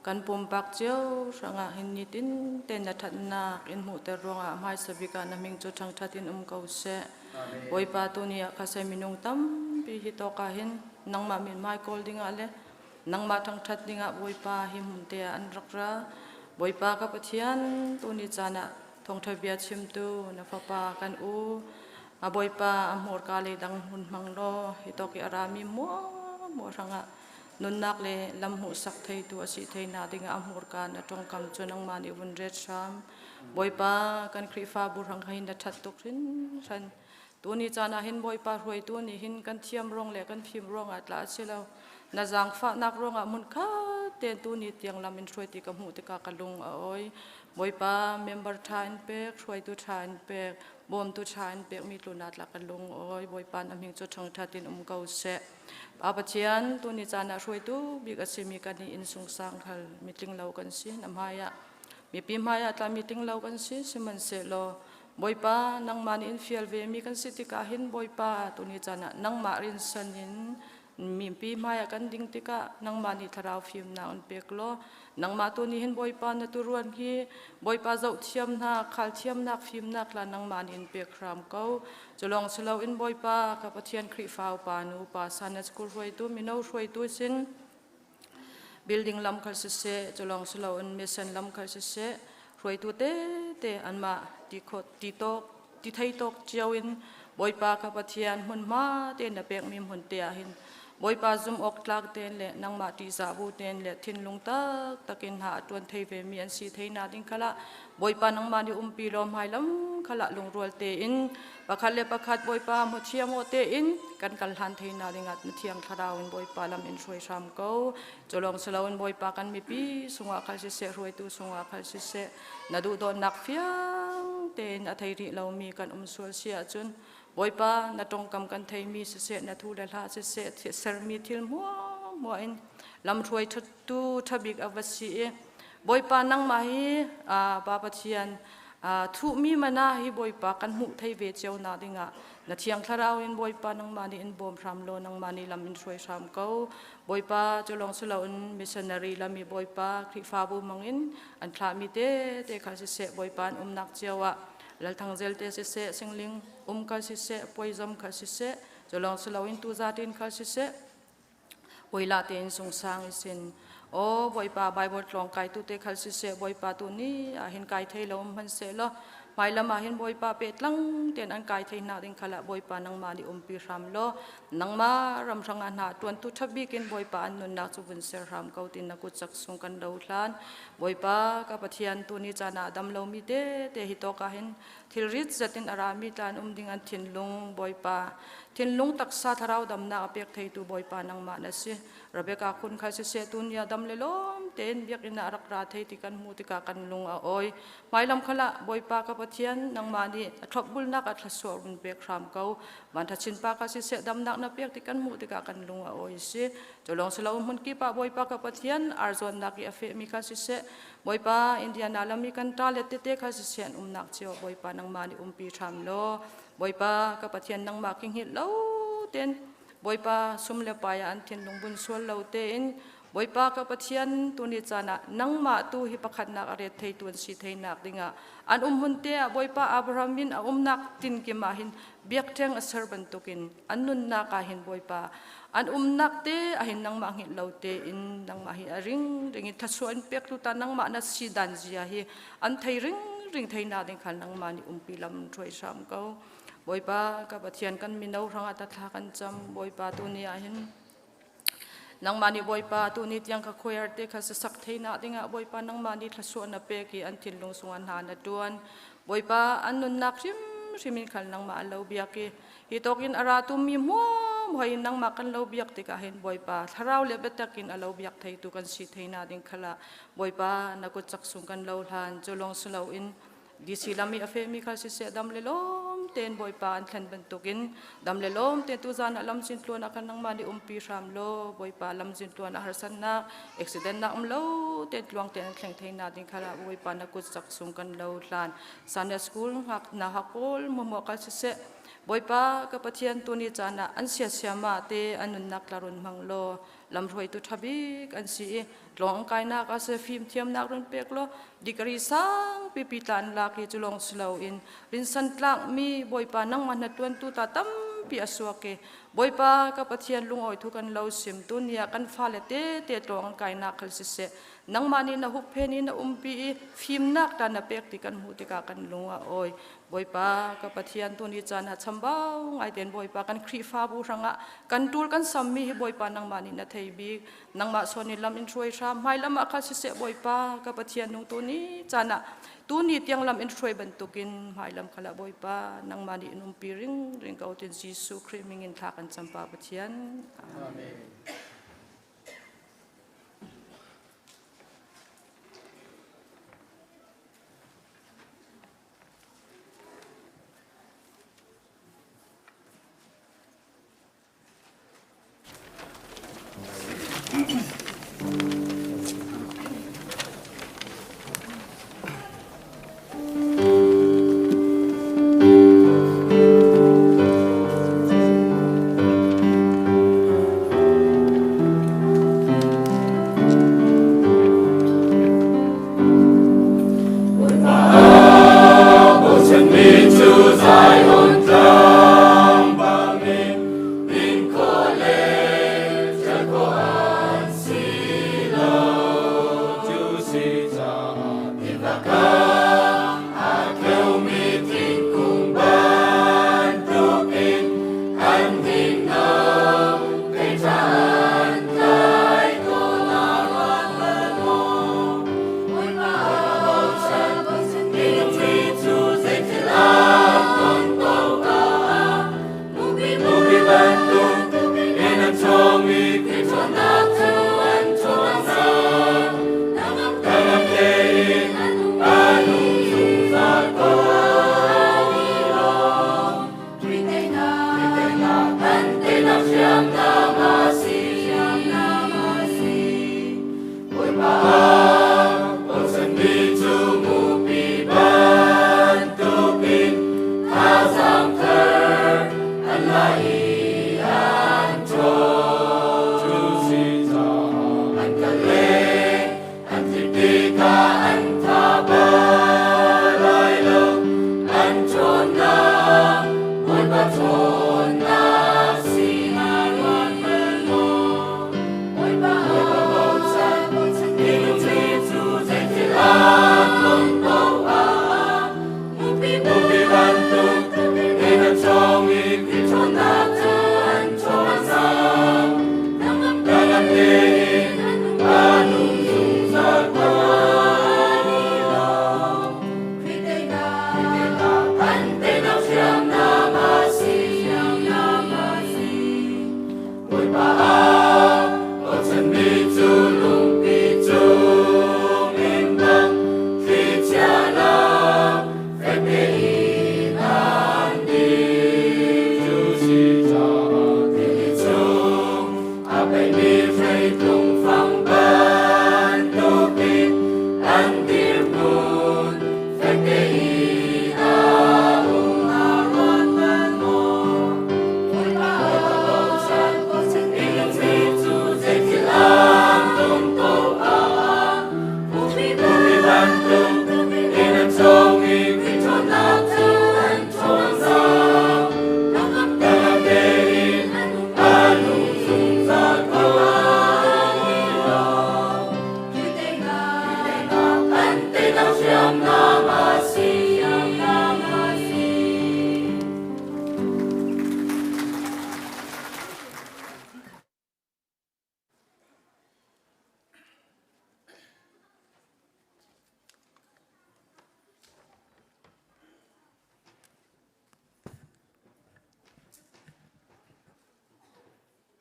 H: kan pumpak cio hrangah hin nitin te na ṭhatnak in hmuhter ruangah hmaisa bik ah na hming cu ṭhangṭhat in um ko seh. Bawipa tuni ah khasai minung tampi hi tawk ah hin nangmah mithmai kawl dingah le nangmah ṭhangṭhat dingah Bawipa hi hmun te ah an rak ra. Bawipa ka Pathian, tuni caan ah thawngṭha bia chimtu na fapa kan u a Bawipa a hmurka le dang hun hmang law hi tawk i a rami muah hrangah nunnak le lam hmuhsak theitu a si theina dingah a hmurka na ṭongkam cu nangmah nih vun ret hram. Bawipa kan Khrihfabu hrang hin na ṭhat tuk hringhran. Tuni caan ah hin Bawipa hruaitu nih hin kan thiam ruang le kan fim ruangah tla a si lo. Na zaangfahnak ruangah hmunkhat tein tuni tiang lam in hruai ti ka hmuh tikah ka lung a awi. Bawipa member ṭha in pek, hruaitu ṭha in pek, bawmtu ṭha in pekmi tlun ah tla ka lung awi. Bawipa na hming cu ṭhangṭhat in um ko seh. Pa Pathian, tuni caan ah hruaitu bik a simi kan i innsung sang khal mitling lo kan si na hmaiah. Mipi hmaiah tla mitling lo kan si, sihmanhsehlaw Bawipa nangmah nih in fial ve mi kan si tikah hin Bawipa tuni caan ah nangmah rinsan in mipi hmaiah kan ding tikah nangmah nih thlarau fimnak in pek law nangmah tu nih hin Bawipa na turuan hi Bawipa zohthiamnak khalthiamnak fimnak la nangmah nih in pek hram ko. Culawng si loin Bawipa ka Pathian Khrihfa upa nu upa Sunday school hruaitu mino hruaitu sin building lam khal siseh culawng si loin mission lam khal siseh hruaitu tete anmah ti khawt ti tawk ti thei tawk cio in Bawipa ka Pathian hmunhma tein na pekmi hmun te ah hin Bawipa zum awk tlak tein le nangmah ṭihzah bu tein le thinlung taktak in ha a ṭuan thei ve mi an si thei na ding khala Bawipa nangmah nih umpi law hmailam khala lungrual tein pakhat le pakhat Bawipa hmu thiam aw tein kan kal hlan thei na dingah na thiang thlarau in Bawipa lam in hruai hram ko. Culawng siloin Bawipa kan mipi sungah khal siseh hruaitu sungah khal siseh na duhdawtnak fiang tein a thei rih lomi kan um sual si ahcun Bawipa na tongkam kan theimi siseh na thu le hla siseh sermi thil hmuahhmuah in lamhruai tu ṭhabik a va si i Bawipa nangmah hi Pa Pathian thuhmi mana hi Bawipa kan hmuh thei ve cio nak dingah na thiang thlarau in Bawipa nangmah nih in bawm hram law nangmah nih lam in hruai hram ko. Bawipa cu lawng si loin missionary lami Bawipa Khrihfabu mangin an thlahmi te te kha siseh Bawipa an umnak cio ah Lalthang zel te siseh singling um kha siseh puaizam kha siseh cu lawng si loin tuzatin kha siseh Puila tein sungsang i sin. Aw Bawipa Bible tlawng kai tu te khal siseh Bawipa tu ni ah hin kai thei lo hmanhseh law hmailam ah hin Bawipa pe tlang ten an kai thei hna ding khala Bawipa nangmah nih umpi hram law nangmah ram hrang ah hna tuan tu thabik in Bawipa an nunnak cu vun ser hram ko tin na kut chak sung kan lo hlan Bawipa ka Pathian tu ni caan ah dam lomi te te hi tawk ah hin thilrit zet in a rami tlan um ding an thinlung Bawipa thinlung taksa thlarau damnak a pek theitu Bawipa nangmah na si Rebecca khun kha siseh tunia dam le lawm tein biakinn ah rak ra thei ti kan hmu tikah kan lung a awi hmailam khala Bawipa ka Pathian nangmah nih a thlopbulnak a thlasuah run pek hram ko vanṭha chinpa ka siseh damnak na pek ti kan hmuh tikah kan lung a awi si culong silo hmun kip ah Bawipa ka Pathian arzawnnak i a fehmi kha siseh Bawipa Indiana lam i kan ṭa le tete kha siseh an umnak cio Bawipa nangmah nih umpi hram law Bawipa ka Pathian nangmah ki hngilh lo tein Bawipa sum le pai ah an thinlung bun sual lo tein Bawipa ka Pathian tuni caan ah nangmah tu hi pakhatnak a ret theitu an si theinak dingah an um hmun te ah Bawipa Abraham in a umnak tinkim ah hin biakṭheng a ser bantukin an nunnak ah hin Bawipa an umnak te ah hin nangmah hngilh lo tein nangmah hi a ring ring in thasuah in pek tu ta nangmah na si dan zia hi an thei ring ring thei na ding khan nangmah nih umpi lam hruai hram ko. Bawipa ka Pathian kan mino hrangah ta thla kan cam. Bawipa tu ni ah hin nangmah nih Bawipa tu ni tiang ka choir te kha sasak theina dingah Bawipa nangmah nih thluachuah na pek i an thinlung sungah hna na tuan. Bawipa an nunnak hrimhrim in khal nangmah an lo biak i hi tawkin a ra tu mi hmuam hoi nangmah kan lo biak tikah hin Bawipa thlarau le biatak in a lo biak theitu kan si theina ding khala Bawipa na kut cak sung kan lo hlan cu lawng si loin DC lam i a fehmi kha siseh dam le lawm tein Bawipa an thlen bantukin dam le lawm tein tuzan ah lamzin tluan ah khan nangmah nih umpi hram law Bawipa lamzin tluan ah harsatnak accident nak um lo tein tluang tein an thleng thei na ding kha Bawipa na kut cak sung kan lo hlan Sunday school ngak na hakol mo mo kal siseh. Bawipa ka Pathian tuni caan ah an siasiama te an nunnak tlarun hmang law lamhruaitu ṭha bik an si i tlawng kainak ah seh fimthiamnak run pek law degree sang pipi tlan lak hi cu lawng si loin rinsan tlakmi Bawipa nangmah na ṭuantu ta tampi a suak i Bawipa ka Pathian lungawi thu kan lo sim tuni ah kan fale tete tlawng kainak khal siseh nangmah nih na huphen i na umpi i fimnak ta na pek ti kan hmuh tikah kan lung a awi Bawipa ka Pathian tuni caan ah chambau ngai ten Bawipa kan Khrihfabu hrangah kan tul kan sammi hi Bawipa nangmah nih na thei bik nangmah sawn in lam in hruai hram hmai lam ah kha siseh Bawipa ka Pathian nung tuni caan ah tuni tiang lam in hruai bantukin hmai lam khala Bawipa nangmah nih in umpi ring ring ko tin Jesuh Khrih mingin thla kan cam pa Pathian
D: Amen.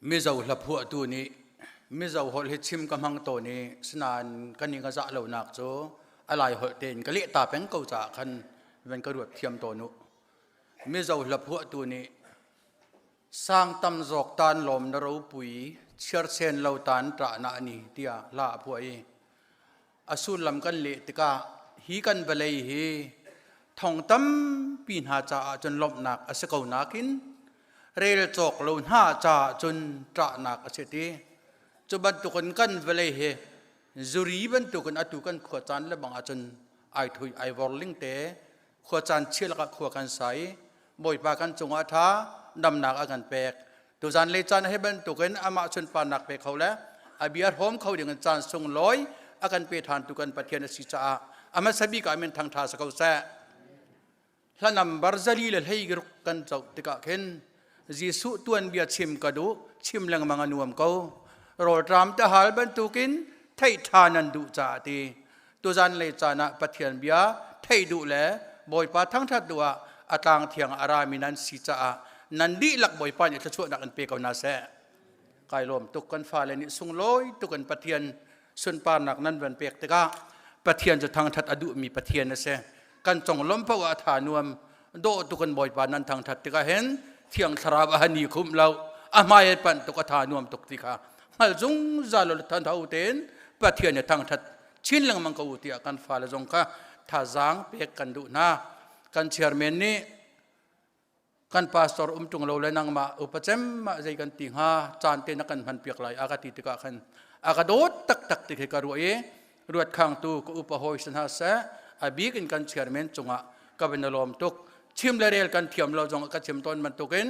B: Mizo hlaphuahtu nih Mizo holh hi chim ka hmang tawn i sinain kan i ka zah lonak cu a lai holh tein ka leh ta peng ko caah khan van ka ruat thiam tawn u. Mizo hlaphuahtu nih sang tam zawk tan lawm na ropui chiarsen lo tan ṭah na ani tiah hla a phuah i a sullam kan leh tikah hi kan vawlei hi
I: Thong tampi hna caah cun lawmhnak a si ko nakin rel cawk lo hna caah cun ṭahnak a si ti. Cu bantukin kan vawlei hi zuri bantukin atu kan khua caan le bang ahcun ai thui ai vor ling te khua caan chia lakah khua kan sa i Bawipa kan cungah ṭha damnak a kan pek. Tuzan le caan he bantukin amah sunparnak pe kho le a bia hrawm kho ding in caan sunglawi a kan pe ṭhan tu kan Pathian a si caah a hmasa bik ah min thangṭha si ko seh. Hla nambar 416 kan zoh tikah khin Jesuh tuanbia chim ka duh, chim lengmang a nuam ko. Rawlṭam te hal bantukin theih ṭha nan duh caah ti. Tuzan lei caan ah Pathian bia theih duh le Bawipa thangṭhat duh ah a tlang thiang a rami nan si caah nan dihlak Bawipa nih thluachuahnak in pe ko hna seh. Kai lawm tuk kan fale nih sunglawi tuk in Pathian sunparnak nan van pek tikah Pathian cu thangṭhat a duhmi Pathian a si. Kan conglawmh paoh ah a tha nuam dawh tuk in Bawipa nan thangṭhat tikah hin Thiang Thlarau a hani khumh lo a hmai panh tuk a tha nuam tuk ti kha hngal zungzal u than tho tein Pathian nih thangṭhat chin lengmang ko u tiah kan fale zong kha thazaang pek kan duh hna. Kan chairman nih kan pastor um ṭung lo le nangmah upa cem mah zei kan ti hnga caan te na kan hman piak lai a ka ti tikah khan a ka dawt taktak ti khi ka ruah i ruat khangtu ka upa hawi si hna seh a bik in kan chairman cungah ka van lawm tuk. Chim le rel kan thiam lo zong ka chim tawn bantukin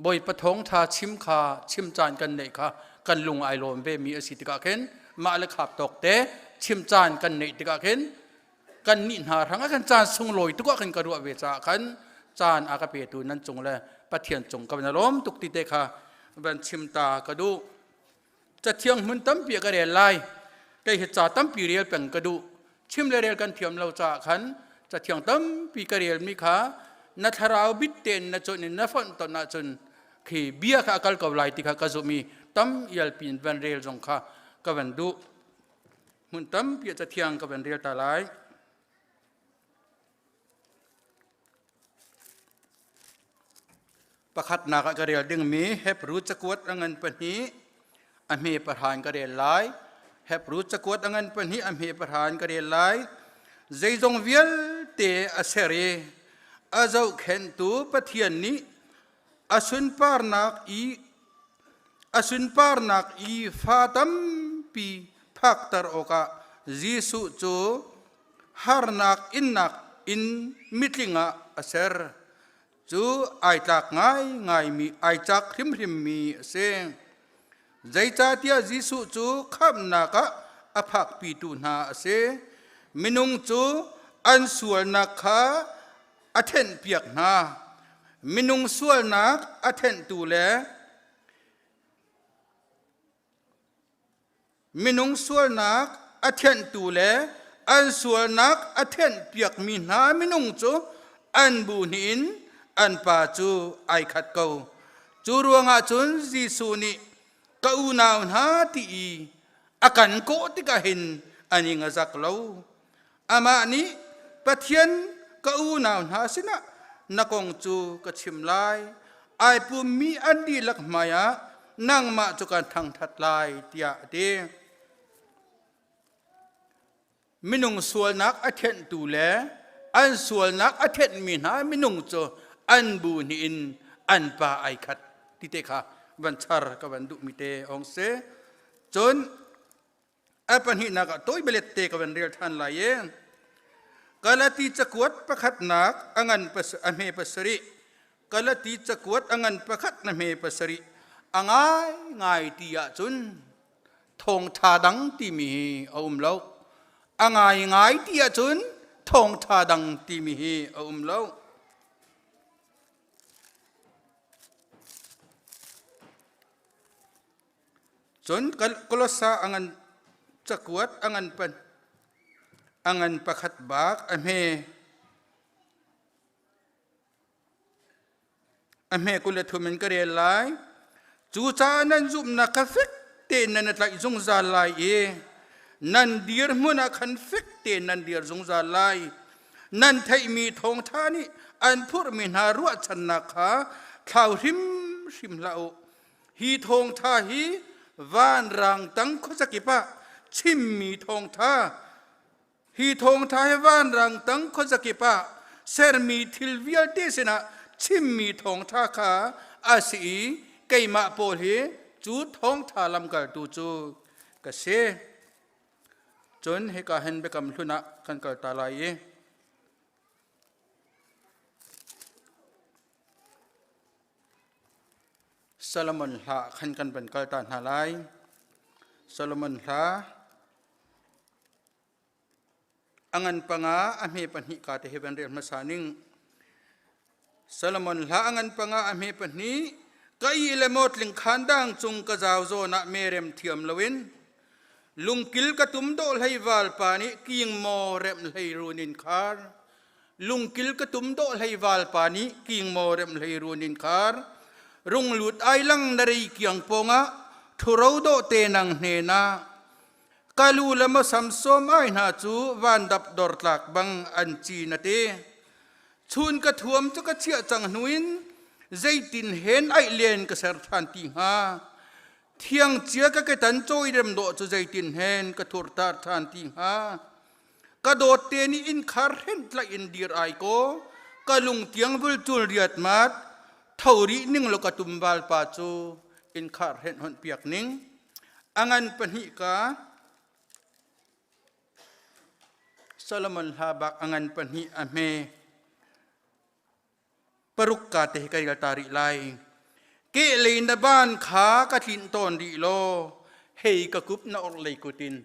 I: Bawipa thawngṭha chim kha chim caan kan neih kha kan lung ai lawm ve mi a si tikah khin mah le khap tawk te chim caan kan neih tikah khin kan nih hna hrang ah kan caan sunglawi tuk ah khin ka ruah ve caah khan caan a ka petu nan cung le Pathian cung ka van lawm tuk ti te kha van chim ta ka duh. Cathiang hmun tampi ka rel lai. Kei hi ca tampi rel peng ka duh. Chim le rel kan thiam lo caah khan cathiang tampi ka relmi kha na thlarau bit tein na chawnh in na fonh ton ahcun khi bia kha a kal ko lai ti kha ka zumh i tam ial pin van rel zong kha ka van duh. Hmun tampi ah cathiang ka van rel ta lai. Pakhatnak ah ka rel dingmi Hebru cakuat a ngan pahnih a hme pahra in ka rel lai. Hebru cakuat a ngan pahnih a hme pahra in ka rel lai. Zeizong vialte a ser i a zohkhenhtu Pathian nih a sunparnak i a sunparnak i fa tampi phakter awkah Jesuh cu harnak innak in mitling ah a ser. Cu ai tlak ngaingaimi ai cak hrimhrimmi a si. Zeicahtiah Jesuh cu khamhnak ah a phakpitu hna a si. Minung cu an sualnak kha a thenhpiak hna. Minung sualnak a thenhtu le Minung sualnak a thianhtu le an sualnak a thianhpiakmi hna minung cu an bu hnih in an pa cu ai khat ko. Cu ruangah cun Jesuh nih ka unau hna ti i a kan kawh tikah hin an ing a zak lo. Amah nih Pathian ka unau hna sinah na kong cu ka chim lai. Ai pummi an dihlak hmaiah nangmah cu kan thangṭhat lai tiah a ti. Minung sualnak a thenhtu le an sualnak a thenhmi hna minung cu an bu hnih in an pa ai khat ti te kha van char ka van duhmi te ong si. Cun A pahnihnak ah tawi belet te ka van rel ṭhan lai i Galati cakuat pakhatnak a ngan a hme pasarih Galati cakuat a ngan pakhat na hme pasarih a ngai ngai ti ahcun thawngṭha dang timi hi a um lo. A ngai ngai ti ahcun thawngṭha dang timi hi a um lo. Cun Kolosa a ngan cakuat a ngan pan a ngan pakhat bak a hme a hme 23 in ka rel lai. Cucaah nan zumhnak kha fek tein nan i tlaih zungzal lai i nan dirhmun ah khan fek tein nan dir zungzal lai. Nan theihmi thawngṭha nih an phurhmi hna ruahchannak kha thlau hrimhrim hlah u. Hi thawngṭha hi vanrang tang khuazakip ah chimmi thawngṭha. Hi thawngṭha hi vanrang tang khuazakip ah sermi thil vialte sinah chimmi thawngṭha kha a si i keimah Paul hi cu thawngṭha lamkaltu cu ka si. Cun hika hin biakam hlun ah kan kal ta lai i Solomon hla khan kan van kal ta hna lai. Solomon hla a ngan panga a hme pahnih ka te hi van rel hmasa ning. Solomon hla a ngan panga a hme pahnih ka i le mawtling khan dang cung ka zau zawn ah merem thiam loin lungkil ka tum dawh hlei val pa nih king maw rem hlei run in khar lungkil ka tum dawh hlei val pa nih king maw rem hlei run in khar runglut ai lang na rei kiang pawngah thuro dawh te nang hne na kalu le masam som ai hna cu vandap dor tlak bang an ci na te chun ka thuam cu ka chiah cang hnuin zeitin hen aih len ka ser than ti hnga thiang cia ka ketan cawi rem dawh cu zeitin hen ka thurtar than ti hnga ka dawt te nih inn khar hrenh tlaih in dir ai kaw ka lung tiang vulcul riat mat tho rih ning lo ka tumval pa cu inn khar hrenh honh piak ning angan pahnih ka Solomon hla bak angan pahnih a hme paruk ka te kai ta rih lai ke lei na ban kha ka tlin tawn rih law hei ka kup na or lei kutin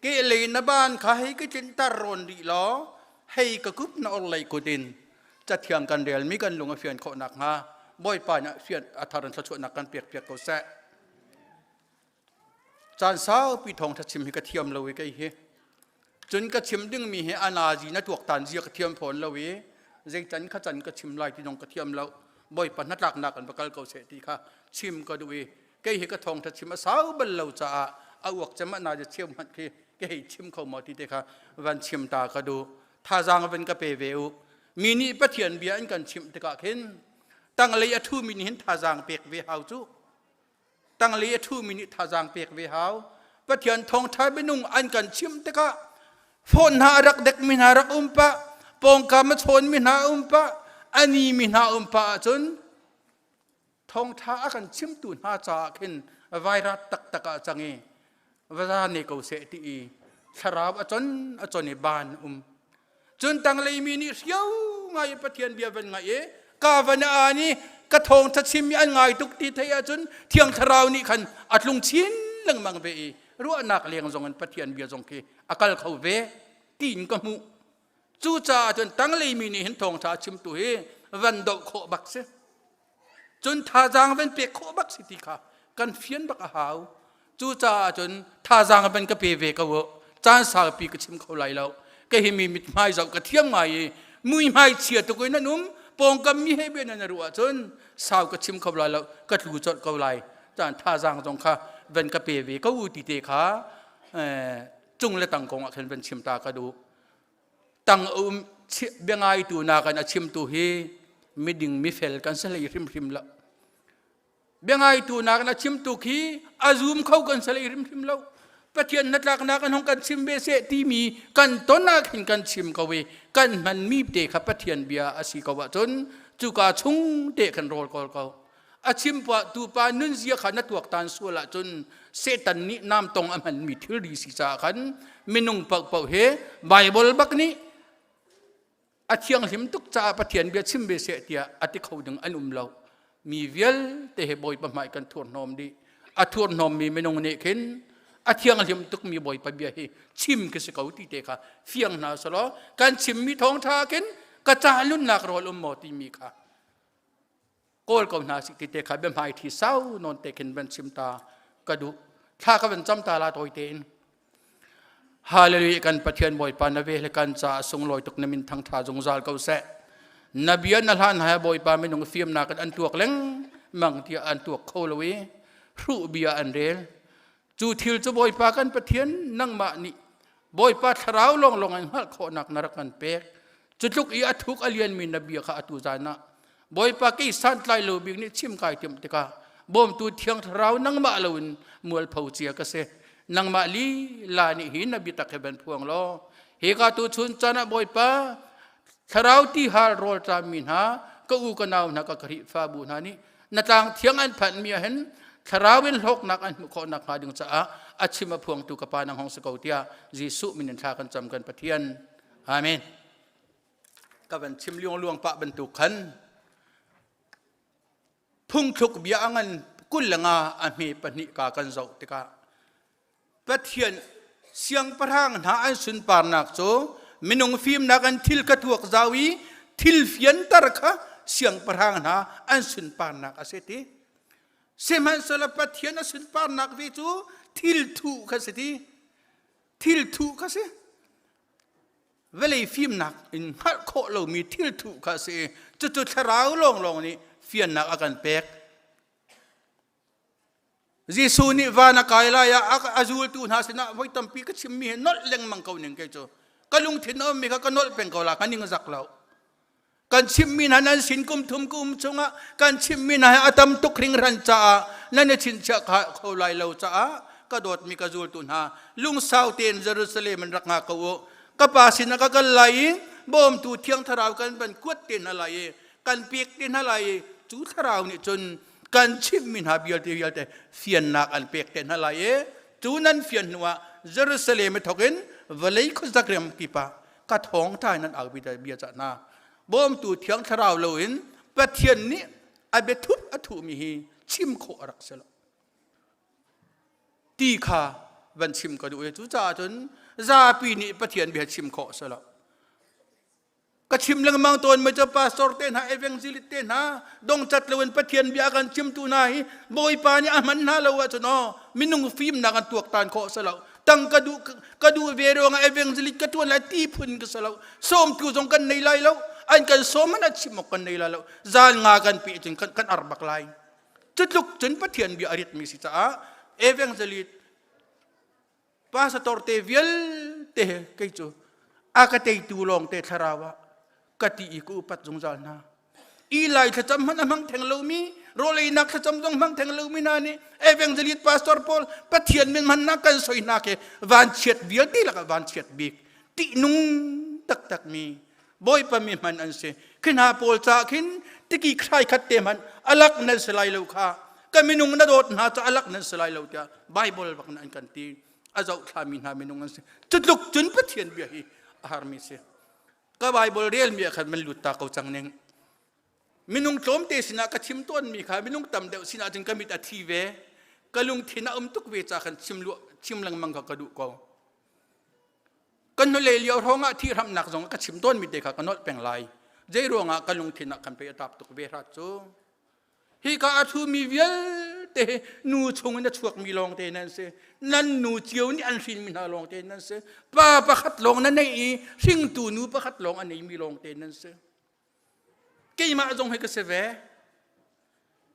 I: ke lei na ban kha hei ka tlin tar rawn rih law hei ka kup na or lei kutin cathiang kan rel mi kan lung a fian khawh nak hnga bawipa nih fian a thar in thluachuahnak kan pek piak ko seh Caan saupi thawngṭha chim hi ka thiam lo i kei hi. Cun ka chim dingmi hi a nazi na tuaktan zia ka thiam fawn lo i zei can kha can ka chim lai ti zong ka thiam lo. Bawipa hnatlaknak in va kal ko seh ti kha chim ka duh i kei hi ka thawngṭha chim a sau bal lo caah a uak cem a nazi cheu hmanh khi ka hei chim kho maw ti te kha van chim ta ka duh. Thazaang van ka pe ve u. Mi nih Pathian bia an kan chimh tikah khin tanglei a ṭhumi nih hin thazaang pek ve hau cu. Tanglei a ṭhumi nih thazaang pek ve hau. Pathian thawngṭha minung an kan chimh tikah phone hna a rak dekmi hna rak um pah, pawngkam a chawnmi hna um pah, a nimi hna um pah ahcun thawngṭha a kan chimtu hna caah khin vairat taktak ah cang i va ne ko seh ti i thlarau a chon a chon i ban um. Cun tanglei mi nih hrio ngai Pathian bia van ngaih i ka van a ni ka thawng tha chim mi an ngai tuk ti thei ahcun thiang thlarau nih khan a tlung chin lengmang ve i ruahnak leng zong in Pathian bia zong khi a kal kho ve tiin ka hmuh. Cucaah cun tanglei mi nih hin thawngṭha chimtu hi van doh khawh bak si. Cun thazaang van pek khawh bak si ti kha kan fian bak a hau. Cucaah cun thazaang van ka pe ve ko u. Caan saupi ka chim kho lai lo. Ka hi mi mithmai zoh ka thiam ngai i muihmai chia tuk in an um pawngkam mi he bia nan ruah ahcun sau ka chim kho lai lo ka tlu colh ko lai. Caan thazaang zong kha van ka pe ve ko u ti te kha cung le tang kong ah khan van chim ta ka duh. Tang um biangaitu nakin a chimtu hi miding mifel kan si hlei hrimhrim lo. Biangaitu nakin a chimtu khi a zum kho kan si hlei hrimhrim lo. Pathian hnatlaknak an hong kan chim ve seh timi kan ton ah khin kan chim ko i kan hmanmi te kha Pathian bia a si ko ahcun cuka chung te khan rawl kawl ko. A chim tu pa nunzia kha na tuaktan sual ahcun Satan nih namtong a hmanmi thilri si caah khan minung paohpaoh he Baibal bak nih a thianghlim tuk caah Pathian bia chim ve seh tiah a ti kho ding an um lo. Mi vialte he Bawipa hmai kan thurhnawm dih. A thurhnawmmi minung nih khin a thianghlim tukmi Bawipa bia hi chim khi si ko ti te kha fiang hna selaw kan chimmi thawngṭha khin ka ca nunnak rawl um maw timi kha kawl ko hna sih ti te kha biahmai thi sau nawn te khin van chim ta ka duh thla ka van cam ta la tawi tein Hallelujah kan Pathian Bawipa na ve le kan ca sunglawi tuk na min thang tha zungzal ko seh na bia na hlan hai Bawipa minung fiamnak in an tuak leng mang tiah an tuak kho lo i hruh bia an rel Cu thil cu Bawipa kan Pathian nangmah nih Bawipa thlarau lawnglawng in hngalh khawhnak na rak kan pek. Cu tluk i a thuk a lianmi na bia kha atu zan ah Bawipa kei santlai lo bik nih chim kai timh tikah bawmtu thiang thlarau nangmah loin mualpho cia ka si. Nangmah lila nih hi na biatak he van phuang law. Hika tu chun caan ah Bawipa thlarau ti hal rawl ṭammi hna ka u ka nau hna ka Khrihfabu hna nih na tlang thiang an phanhmi ah hin thlarau in hlawknak an hmuh khawh nakhnga ding caah a chim a phuangtu ka pa nang hong si ko tiah Jesuh min in thla kan cam kan Pathian. Amen. Ka van chim liang luang pah bantuk khan phungthluk bia a ngan 25 a hme pahnih ka kan zoh tikah Pathian siangpahrang hna an sunparnak cu minung fimnak an thil ka tuak zau i thil fianter kha siangpahrang hna an sunparnak a si ti. Sihmanhsehlaw Pathian a sunparnak ve cu thil thuh kha si ti. Thil thuh kha si. Vawlei fimnak in hngalh khawh lomi thil thuh kha a si i cucu thlarau lawnglawng nih fiannak a kan pek. Jesuh nih van a kai lai ah a zultu hna sinah voi tampi ka chimmi hi nolh lengmang ko ning kei cu. Ka lungthin a ummi kha ka nolh peng ko la ka ning zak lo. Kan chimmi hna nan sin kum thum ka um chungah kan chimmi hna hi a tam tuk hringhran caah nan i chinchiah kho lai lo caah ka dawtmi ka zultu hna lungsau tein Jerusalem in rak nga ko u. Ka pa sinah ka kal lai i bawmtu thiang thlarau kan van kuat te hna lai i kan pek te hna lai i cu thlarau nih cun kan chimhmi hna vialte vialte fiannak an pek te hna lai i cu nan fian hnuah Jerusalem i thawk in vawlei khuazak ram kip ah ka thawngṭha in nan aupi bia cah hna bawmtu thiang thlarau loin Pathian nih a biathup a thuhmi hi chim khawh a rak si lo ti kha van chim ka duh i cucaah cun zapi nih Pathian bia chim khawh a si lo Ka chim lengmang tawn mi cu pastor te hna evangelist te hna dongcat loin Pathian bia kan chimtu hna hi Bawipa nih a hman hna lo ahcun aw minung fimnak an tuaktan khawh si lo. Tang ka duh ka duh ve ruangah evangelist ka tuan lai ti phun ka si lo. Sawmtu zong kan nei lai lo. An kan sawm man a chim awk kan nei lai lo. Zan nga kan pe cun kan, kan ar bak lai. Cutluk cun Pathian bia a ritmi si caah evangelist Pastor te vialte he kei cu a ka teitu lawng te thlarau ah ka ti i ka upat zungzal hna. Eli thlacam hmanh a hmang theng lomi, rawleinak thlacam zong hmang theng lomi hna nih evangelist pastor pawl Pathian min hmannak kan soi hna ke vanchiat vialte lakah vanchiat bik tihnung taktak mi Bawipa mi hman an si. Khi hna pawl caah khin tiki khrai khat te hmanh alak nan si lai lo kha. Ka minung na dawt hna ca alak nan si lai lo tiah Bible bak in an kan ti. A zohthla mi hna minung an si. Cutluk cun Pathian bia hi a harmi si. Ka Bible rel mi ah khan man lut ta ko cang ning. Minung tlawmte sinah ka chim tawnmi kha minung tam deuh sinah cun ka mit a thi ve. Ka lungthin a um tuk ve ca khan chim, chim lengmang kha ka duh ko. Kan hnulei lio hrawngah thihramnak zong ka chim tawnmi te kha ka nolh peng lai. Zei ruangah ka lungthin ah khan pei a tap tuk ve hrat cu. Hi ka a thumi vialte nu chung in a chuakmi lawng te nan si. Nan nu cio nih an hrinmi hna lawng te nan si. Pa pakhat lawng na nei i hringtu nu pakhat lawng a neimi lawng te nan si. Keimah zong hi ka si ve.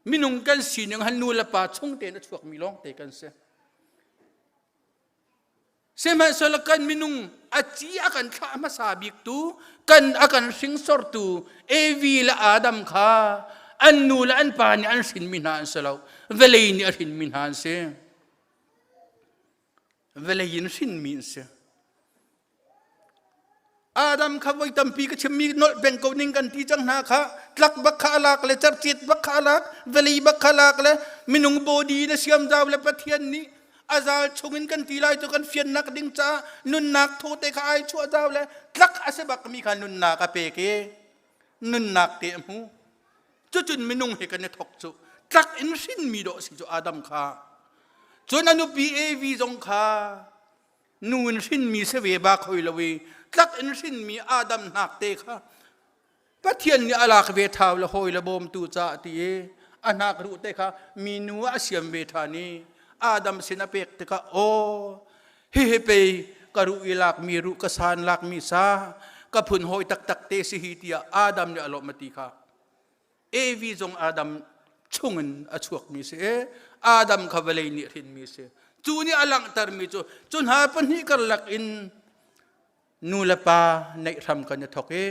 I: Minung kan sining han nu le pa chung tein a chuakmi lawng te kan si. Sihmanhsehlaw kan minung a ci a kan thlah hmasa biktu kan a kan hringsortu Evi le Adam kha an nu le an pa nih an hrinmi hna an si lo vawlei nih a hrinmi hna an si vawlei in hrinmi an si Adam kha voi tampi ka chimmi nolh peng ko ning kan ti cang hna kha tlak bak kha alak le cercit bak kha alak vawlei bak kha alak le minung body na siam zau le Pathian nih azal chungin kan ti lai cu kan fiannak ding caah nunnak thaw te kha ai chuah zau le tlak a si bak mi kha nunnak a pek i nunnak te a hmu cucun minung he kan i thok cu tlak in hrinmi dawh si cu Adam kha cun a nupi Evi zong kha Nu in hrinmi si ve bak hoi lo i tlak in hrinmi Adam hnak te kha Pathian nih a lak ve thau le hawi le bawmtu ca ti i a hnak ruh te kha minu ah a siam ve ṭhan i Adam sin a pek tikah aw hihi pei ka ruh i lakmi ruh ka san lakmi sa ka phun hawi taktak te si hi tiah Adam nih a lawmh a ti kha Evi zong Adam chungin a chuakmi si i Adam kha vawlei nih hrinmi si. Cu nih a langhtermi cu cu hna pahnih karlak in nu le pa neih hram kan i thawk i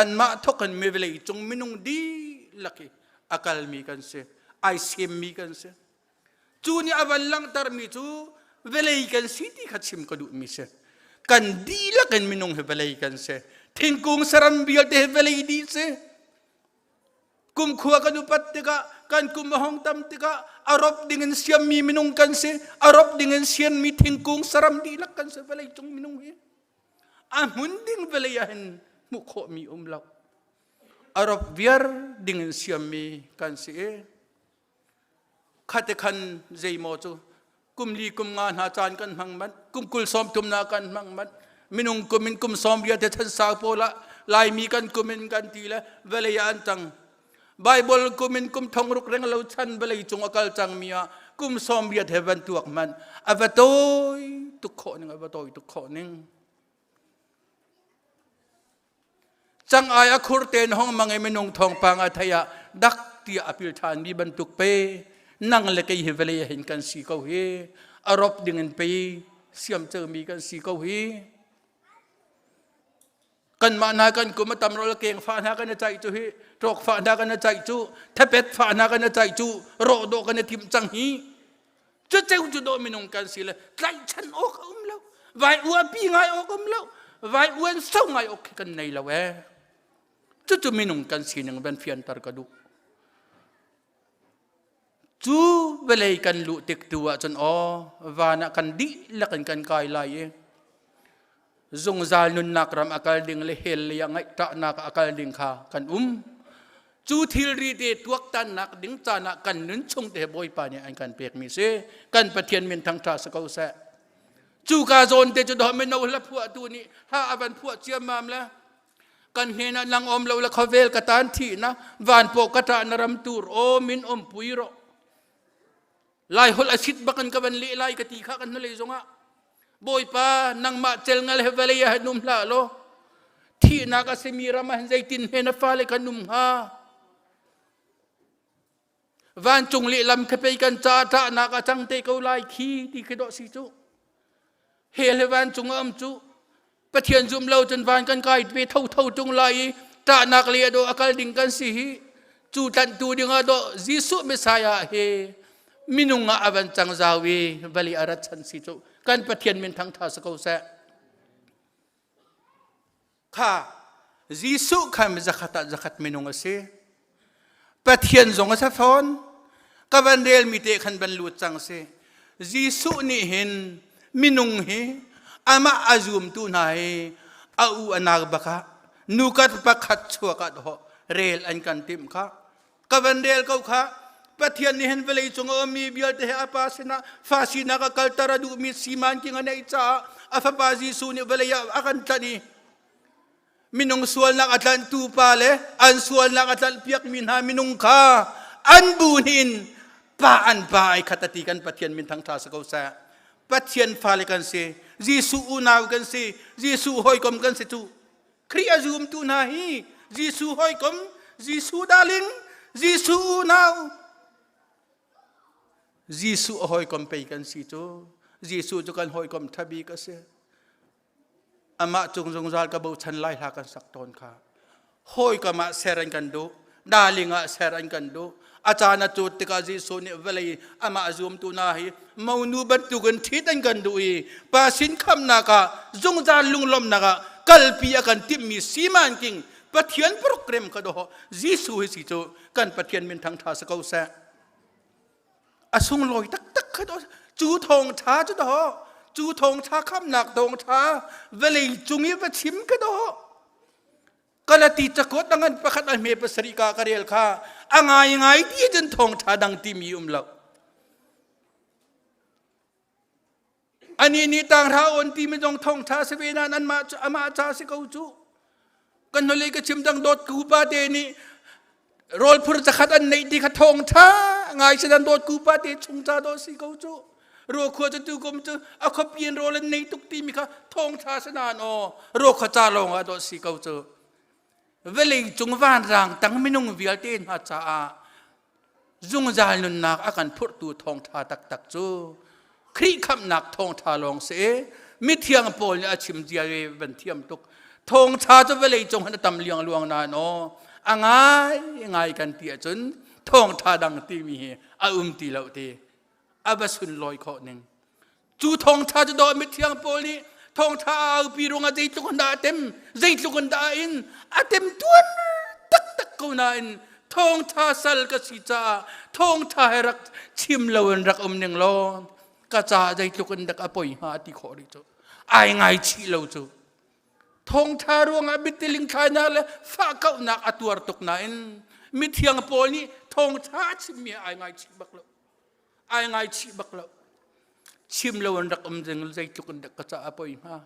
I: anmah thawk in mi vawlei cung minung dihlak i a kalmi kan si, ai semmi kan si. Cu nih a van langhtermi cu vawlei kan si ti kha chim ka duhmi si. Kan dihlak in minung hi vawlei kan si. Thingkung saram vialte hi vawlei dih si. Kum khua kan upat tikah kan kum a hong tam tikah a rop ding in siammi minung kan si. A rop ding in sianmi thingkung saram dihlak kan si vawlei cung minung hi. A hmun ding vawlei ah hin hmuh khawhmi um lo. A rop viar ding in siammi kan si i Khate khan zeimaw cu kum li kum nga hna caan kan hmang manh kum kul sawm thum na kan hmang manh minung kum in kum sawm riat te chan sau pawl ah laimi kan kum in kan ti le vawlei ah an cang Bible kum in kum thong ruk reng lo chan vawlei cung a kal cang mi ah kum sawm riat he van tuak man a va tawi tuk khawh ning a va tawi tuk khawh ning Cang ai a khur ten hong mang i minung thawngpang a thei ah dak tiah a pil ṭhan mi bantuk pe nang le kei hi vawlei ah hin kan si ko hi a rop ding in pei siam mi kan si ko hi kanmah hna kan kum a tam rol keng fa hna kan i caih cu hi ṭawk fa hna kan i caih cu thepet fa hna kan i caih cu rawh dawh kan i timh cang hi cu ceu cu dawh minung kan si le tlaihchan awk a um lo vai uapi ngai awk um lo vai uan so ngai awk khi kan nei lo ee cucu minung kan sining van fianter ka duh cu vawlei kan luh tik tu ah cun aw van ah kan dihlak in kan kai lai i zungzal nunnak ram a kal ding le hell lei ah ngaihṭahnak a kal ding kha kan um cu thilri te tuaktannak ding caan ah kan nun chung te Bawipa nih an kan pekmi si kan Pathian min thangṭha si ko seh cu ka zawn te cu dawh mino hla phuahtu nih hla a van phuah ciammam le kan hnen ah nang om lo le khawvel ka tan thi na van paw ka ṭah na ram tur aw min om pui ro Lai holh a sit bak in ka van leh lai ka ti kha kan hnulei zongah Bawipa nangmah cel ngal he vawlei ah hin um hlah law thihnak a simi ram ah hin zeitin he na fale kan um hnga vancung lehlam kha pei kan ca ṭahnak a cang te ko lai khi ti khi dawh si cu hell he vancung a um cu Pathian zum lo cun van kan kai ve tho tho ṭung lai i ṭahnak le a dawh a kal ding kan si hi cu tlanhtu ding ah dawh Jesuh Messiah he minung ah a van cang zau i vali a rat chan si cu kan Pathian min thangṭha si ko seh kha Jesuh kha zakhat ah zakhat minung a si Pathian zong a si fawn ka van relmi te khan van lut cang si Jesuh nih hin minung hi amah a zumtu hna hi a u a nak bakah nukat pakhat chuak ah dawh rel an kan timh kha ka van rel ko kha Pathian nih hin vawlei cung a ummi vialte he a pa sinah fa sinak a kalter a duhmi siman king a neih caah a fapa Jesuh nih vawlei ah a kan tlanh i Minung sualnak a tlanhtu pa le an sualnak a tlanhpiakmi hna minung kha an bu hnin pa an pa ai khat a ti kan Pathian min thangṭha si ko seh. Pathian fale kan si, Jesuh unau kan si, Jesuh hawikom kan si cu. Khrih a zumtu hna hi Jesuh hawikom, Jesuh darling, Jesuh unau, Jesuh a hawikom pei kan si cu. Jesuh cu kan hawikom ṭha bik a si. Amah cung zungzal ka bochan lai hla kan sak tawn kha. Hawikom ah ser an kan duh, darling ah ser an kan duh. A caan a cut tikah Jesuh nih vawlei amah zumtu hna hi monu bantukin ṭhit an kan duh i pa sin khamnak ah zungzal lunglawmhnak ah kalpi a kan timhmi siman king Pathian program kha doh Jesuh hi si cu kan Pathian min thangṭha si ko seh. A sunglawi taktak kha dawh cu thawngṭha cu dawh cu thawngṭha khamnak thawngṭha vawlei cung i va chim kha dawh Galati cakuat a ngan pakhat a hme pasarih ka ka rel kha a ngai ngai ti cun thawngṭha dang timi um lo Ani nih tanghra on ti mi zong thawngṭha si ve nain anmah cu amah ca si ko cu. Kan hnulei ka chim dang dawt ku pa te nih rawl phur zakhat an neih ti kha thawngṭha ngai si dan dawt ku pa te chung ca dawt si ko cu. Ruakhua cu tu kum cu a khuapi in rawl an nei tuk ti mi kha thawngṭha si nain aw ruakhua ca lawng ah dawt si ko cu. Vawlei cung vanrang tang minung vialte hna caah zungzal nunnak a kan phurhtu thawngṭha taktak cu Khrih khamhnak thawngṭha lawng si i mithiang Paul nih a chim zia i van thiam tuk thawngṭha cu vawlei cung han a tam liangluang nain aw a ngai ngai kan ti ahcun thawngṭha dang timi hi a um ti lo ti a va sunlawi khawh ning cu thawngṭha cu dawh mithiang Paul nih. Thawngtha aupi ruangah zeitluk in dah a tem, zeitluk in dah a in, a tem tuan taktak ko nain thawngtha sal ka si caah thawngtha he rak chim loin rak um ning law ka caah zeitluk in dak a poi hnga ti khawh rih cu ai ngaichih lo cu thawngtha ruangah bitiling thlainak le fahkauhnak a tuar tuk nain mithiang pawl nih thawngtha a chimmi ai ngaichih bak lo ai ngaichih bak lo chim lo an rak um ding zeitluk in dak ka caah a poi hnga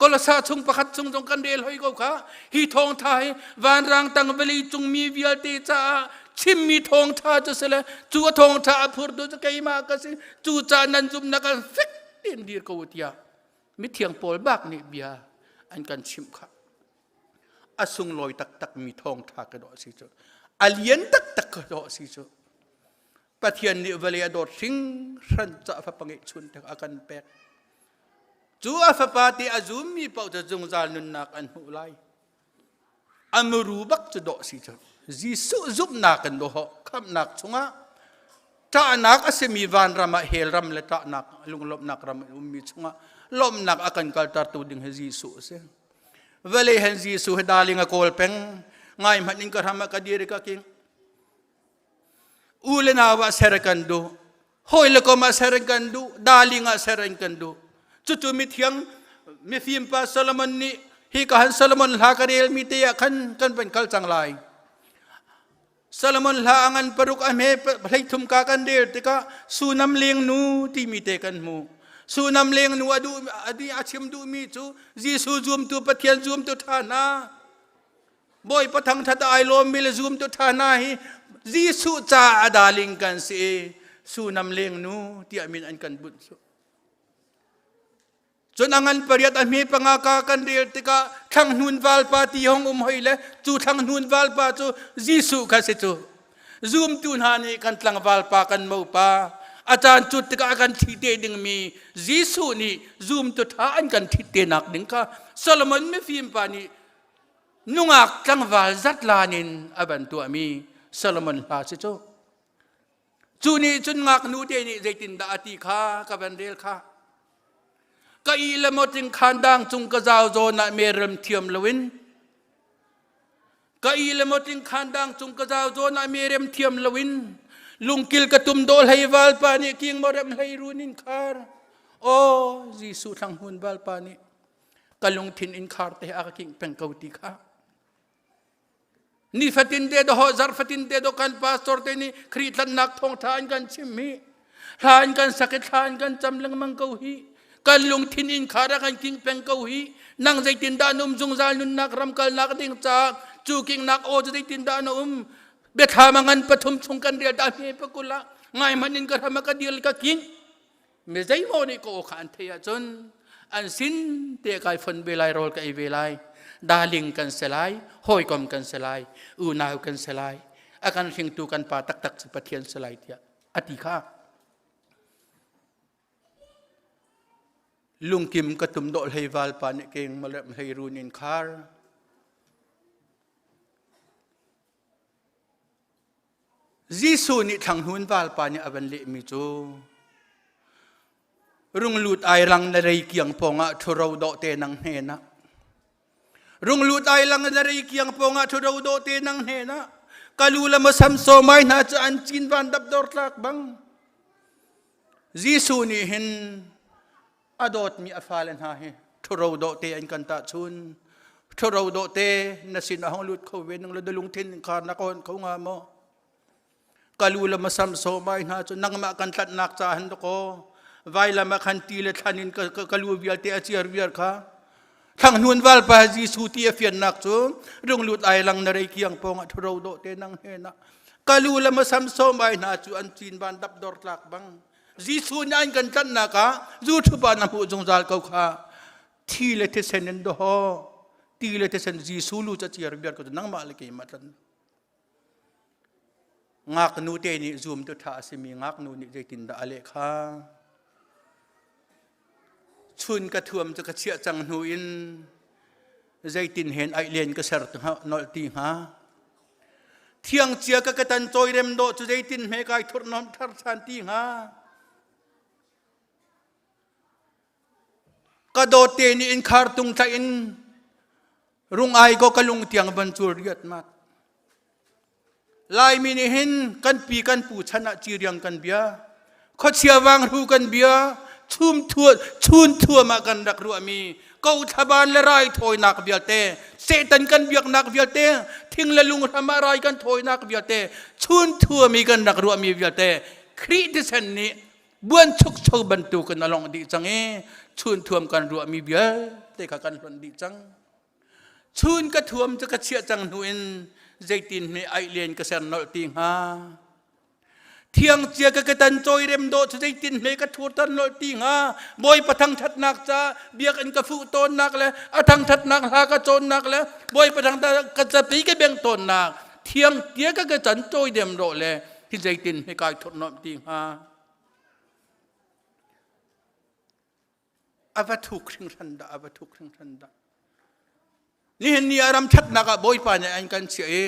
I: Kolosa chung pakhat chung zong kan rel hoi ko kha hi thawngtha hi vanrang tang vawlei cung mi vialte caah chimmi thawngtha cu si le cu a thawngtha a phurtu cu keimah ka si cu ca nan zumhnak an fek tein dir ko tiah mithiang Paul bak nih bia an kan chimh kha a sunglawi taktak mi thawngtha ka dawh si cu a lian taktak ka dawh si cu Pathian nih vawlei a dawt hringhran ca fapa ngeihchun te a kan pek Cu a fapa ti a zummi paoh cu zungzal nunnak an hmuh lai. A muru bak cu dawh si cu. Jesuh zumhnak in dawh khamhnak chungah ṭahnak a simi vanram ah hell ram le ṭahnak lunglawmhnak ram in ummi chungah lawmhnak a kan kaltertu ding hi Jesuh a si. Vawlei hen Jesuh hi darling a kawl peng. Ngai hmanh in ka hram ah ka dir i ka king. U le nau ah ser kan duh. Hawi le kom ah ser kan duh. Darling ah ser kan duh. Cucu mithiang mifim pa Solomon nih hi ka han Solomon hla ka rel mi te ah khan kan van kal cang lai. Solomon hla a ngan paruk a hme hleithum ka kan rel tikah Sunam leng nu timi te kan hmu. Sunam leng nu a duh a chim duhmi cu Jesuh zumtu Pathian zumtu ṭha hna Bawipa thangṭhat ai lawmmi le zumtu ṭha hna hi Jesuh ca a darling kan si i Sunam lengnu tiah min an kan bunh cu. Cun a ngan pariat a hme panga ka kan rel tikah thlanghnuun valpa ti hong um hoi le cu thlanghnuun valpa cu Jesuh kha si cu. Zumtu hna nih kan tlangval pa kan mopa a caan cut tikah a kan thi te dingmi Jesuh nih zumtu ṭha an kan ṭhit te nak ding kha Solomon mifim pa nih nungak tlangval zatlan in a van tuahmi Solomon hla si cu. Cu nih cun ngaknu te nih zeitindah a ti kha ka van rel kha. Ka i le mawtling khandang cung ka zau zawn ah merem thiam loin ka i le mawtling khandang cung ka zau zawn ah merem thiam loin lungkil ka tum dawh hlei valpa nih king morem hlei run in khar aw Jesuh thlang hun valpa nih ka lungthin in khar te a ka kingh peng ko ti kha ni fatin te do zar fatin te do kan pastor te nih Khrih tlannak thawngtha an kan chim hi hla an kan sak i thla an kan cam lengmang ko hi kan lungthin in khar a kan king peng ko hi nang zeitin dah na um zungzal nunnak ram kalnak ding ca cu kingnak aw cu zeitin dah na um biathlam a ngan pathum chung kan rel ta hme pakula ngai hmanh in ka ram ka dil ka king Mi zeimaw nih ka aw kha an theih ahcun an sin te kai fon ve lai rawl ka ei ve lai darling kan si lai hawikom kan si lai unau kan si lai a kan hringtu kan pa taktak cu Pathian si lai tiah a ti kha lungkim ka tum dawh hlei val pa nih keng malem hlei run in khar Jesuh nih thlanghun valpa nih a van lehmi cu runglut ai lang na rei kiang pawngah ṭhuro dawh te nang hnenah runglut ai lang na rei kiang pawngah ṭhuro dawh te nang hnenah ka lu le masam sawmai hna cu an cin van dap dor tlak bang Jesuh nih hin a dawtmi a fale hna hi ṭhuro dawhte an kan tahchun ṭhuro dawhte na sin a hong lut kho ve nang le na lungthin khar na ka hon kho nga maw ka lu le masam sawmai hna cu nangmah kan tlanhnak ca han dakaw vailam ah khan ti le thlan in ka lu vialte a ciar viar kha thlanghnuan valpa Jesuh ti a fiannak cu runglut ai lang na rei kiang pawng ah ṭhuro dawhte nang he na ka lu le masam sawmai hna cu an cin van dap dor tlak bang Jesuh nih an kan tlanhnak ah zu ṭhupa na hmuh zungzal ko kha thi le thisen in doho ti le thisen Jesuh lu ca ciar biar ko nangmah le keimah tlan ngaknu te nih zum tu ṭha a simi ngaknu nih zeitindah a leh kha chun ka thuam cu ka chiah cang hnu in zeitin hen aih len ka ser nolh ti hnga Thiangcia ka katan cawirem dawh cu zeitin hme kai thurhnom thar than ti hnga? Ka dawtte nih innkhar tung tlaih in rung ai ko ka lung tiang van cul riat mat. Laimi nih hin kan pi kan pu chan ah ciriang kan bia, khuachia vangru kan bia, chum thua chun thuam ah kan rak ruahmi ko thlaban le rai thawinak vialte, Satan kan biaknak vialte, thing le lung hram ah rai kan thawinak vialte, chun thuam i kan rak ruahmi vialte, Khrih thisen nih buanchukcho bantukin a longh dih cang i chun thuam kan ruahmi vialte kha kan hlonh dih cang. Chun ka thuam cu ka chiah cang hnu in zeitin hme aih len ka ser nolh ti hnga. Thiang cia ka ketan cawi rem dawh cu zeitin hme ka thurter nolh ti hnga. Bawipa thangṭhatnak ca biakinn ka fuh tawnnak le a thangṭhatnak hla ka cawnnak le Bawipa thangṭhat ka capi ka bengh tawnnak thiang tia ka ketan cawi dem rawh le hi zeitin hme kai thurhnomh ti hnga. A va thuk hringhran dah, a va thuk hringhran dah. Nihin ni ah ram ṭhatnak ah Bawipa nih an kan chiah i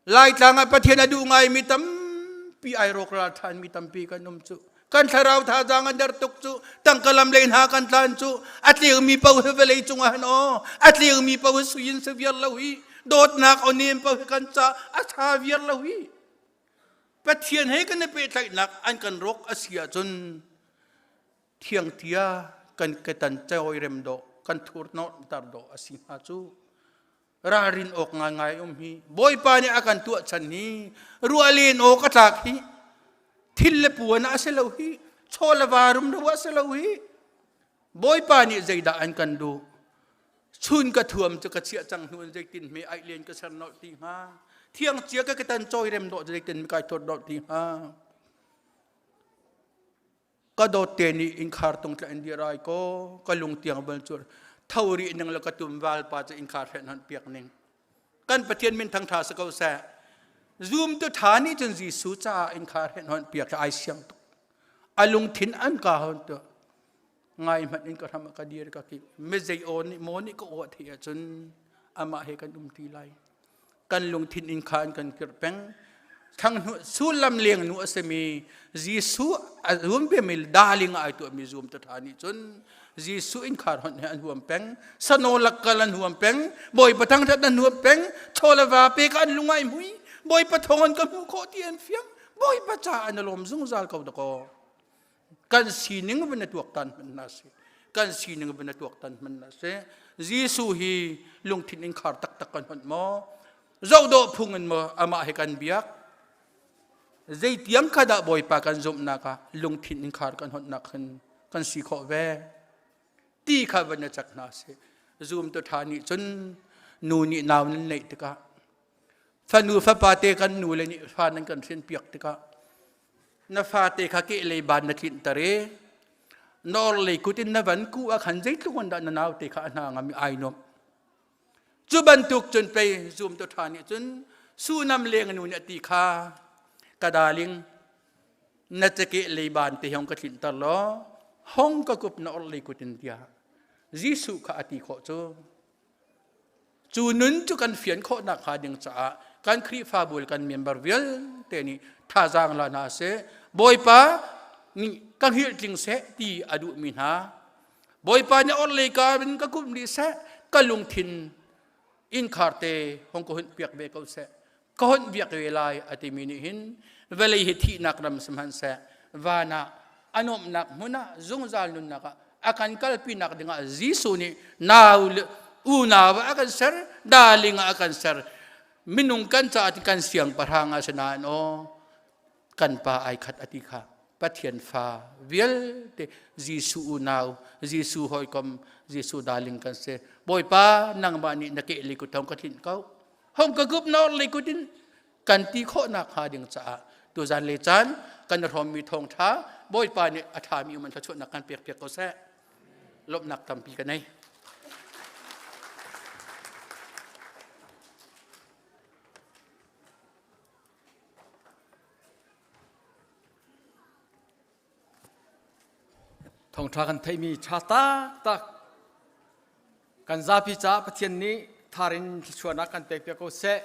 I: Laitlang ah Pathian a duh ngaimi tampi ai rawkral ṭhanmi tampi kan um cu. Kan thlarau thazaang an der tuk cu. Tangka lam lei hna kan tlan cu. A tlingmi paoh hi vawlei cungah hin aw. A tlingmi paoh hi sui in si viar lo hi. Dawtnak aw nem paoh hi kan ca a ṭha viar lo hi. Pathian he kan i pehtlaihnak an kan rawk a si ahcun thiangtia kan ketan cawi rem dawh kan thurhnawmhter dawh a si hnga cu ralrin awk ngaingai um hi Bawipa nih a kan tuah chan hi ruah len awk a tlak hi thil le puan a si lo hi chaw le va rum lo a si lo hi Bawipa nih zeidah an kan duh chun ka thuam cu ka chiah cang hnu in zeitin hme aih len ka ser nolh ti hnga thiang cia ka ketan cawi rem dawh zeitin kai thawt dawh ti hnga Ka dawtte nih innkhar tung tla in dir ai ko ka lung tiang bal cu tho rih ning le ka tum valpa cu innkhar hren hon piak ning kan Pathian min thang tha si ko seh zum tu tha nih cun Jesuh caah innkhar hren hon piak ai siang tuk a lungthin an ka hon tu ngai hmanh in ka hram ka dir ka ki mi zei aw nih maw nih ka aw theih ahcun amah he kan um ti lai Kan lungthin in khan kan kirh peng. Thlanghnu sullam leng nu a simi Jesuh a zum bemi darling ai tuahmi zum ta tha nih cun Jesuh in khar hon he an huam peng sano lakkal an huam peng Bawipa thangthat an huam peng chawleva pe ka an lungai mui Bawipa thong an ka hmuh khawh ti an fiang Bawipa ca an lawm zungzal ko dakaw Kan sining van na tuaktan hmanh hna si. Kan sining van na tuaktan hmanh hna si. Jesuh hi lungthin in khar taktak kan hon maw? Zohdawh phung in maw amah hi kan biak? Zeitiang kha dah Bawipa kan zumhnak ah lungthin in khar kan honnak hin kan si khawh ve? Ti kha van na cak hna si. Zum tu ṭha nih cun nu nih nau nan neih tikah fanu fapa te kan nu le nih fa nan kan hrin piak tikah Na fate kha kehlei ban na tlinhter i na orhlei kut in na van kuh ah khan zeitluk in dah na naute kha a hna ngam i ai nuamh. Cu bantuk cun pei zumtu ṭha nih cun sunam leng nu nih a ti kha ka darling na cakeh lei ban te hong ka tlinhter law hong ka kup na orhlei kut in tiah Jesuh kha a ti khawh cu. Cu nun cu kan fian khawhnak hnga ding caah kan Khrihfabu le kan member vialte nih thazaang la hna seh. Bawipa nih ka hngilh tling seh ti a duhmi hna. Bawipa nih orhlei ka in ka kumh dih seh, ka lungthin innkhar te hong ka hunh piak ve ko seh. Ka hunh biak ve lai a timi nih hin vawlei hi thihnak ram sihmanhseh van ah a nuamhnak hmun ah zungzal nunnak ah a kan kalpinak dingah Jesuh nih nau unau ah a kan ser darling ah a kan ser minung kan caah kan siangpahrang ah si nain aw kan pa ai khat a ti kha Pathian fa vialte Jesuh unau Jesuh hawikom Jesuh darling kan si Bawipa nangmah nih na keh likut thong ka tlinh ko hong ka gup na orlei kut in kan ti khawhnak hnga ding caah tuzan le caan kan hrawmmi thawngṭha Bawipa nih a ṭhami um an thluachuahnak kan pek piak ko seh lawmhnak tampi ka nei.
B: Thawngṭha kan theihmi ṭha taktak kan zapi caah Pathian nih thar in thluachuahnak kan pek piak ko seh.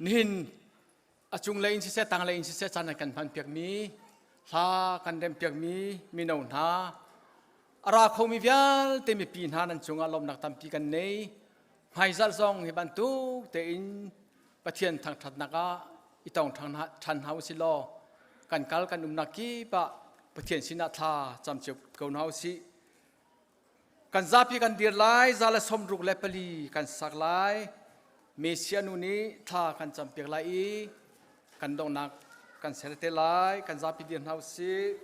B: Nihin a cunglei in siseh tanglei in siseh caan an kan hman piakmi hla kan rem piakmi mino hna. A ra khomi vialte mipi hna nan cungah lawmhnak tampi kan nei. Hmaizarh zong hi bantuk tein Pathian thangṭhatnak ah i tong ṭhan hna usih law kan kal kan umnak kip ah Pathian sinah thla cam cio ko hna usih. Kan zapi kan dir lai, 164 kan sak lai. Messiah nu nih thla kan campiak lai i kan donghnak kan ser te lai. Kan zapi dir hna usih.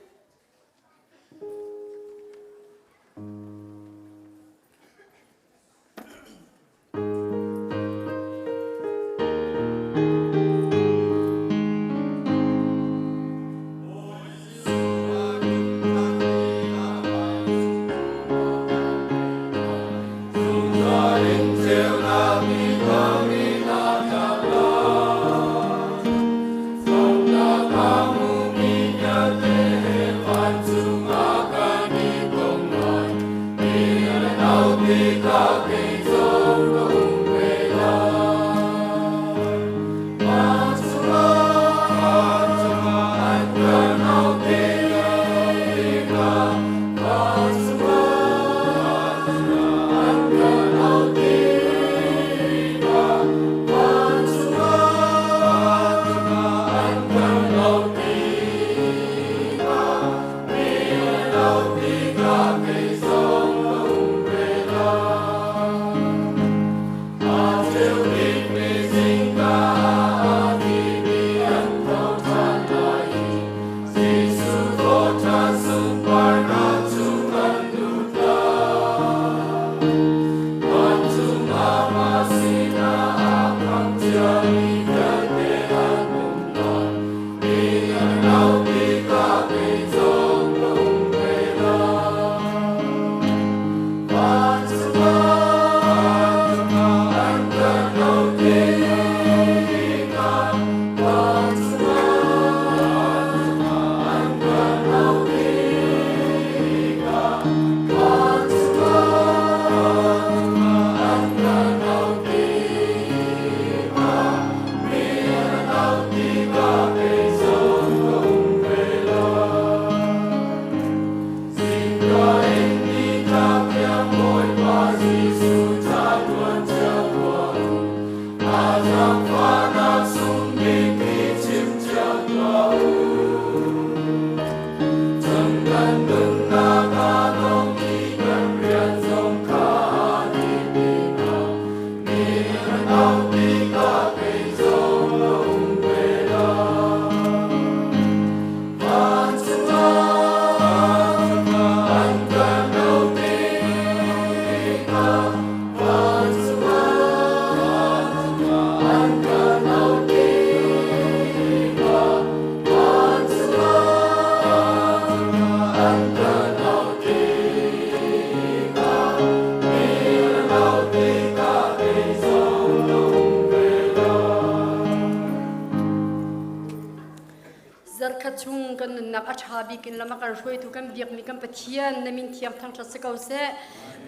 J: Zarkhat chung kan nunnak a ṭha bik in lam a kan hruaitu kan biakmi kan Pathian na min thiang thangṭhat si ko seh.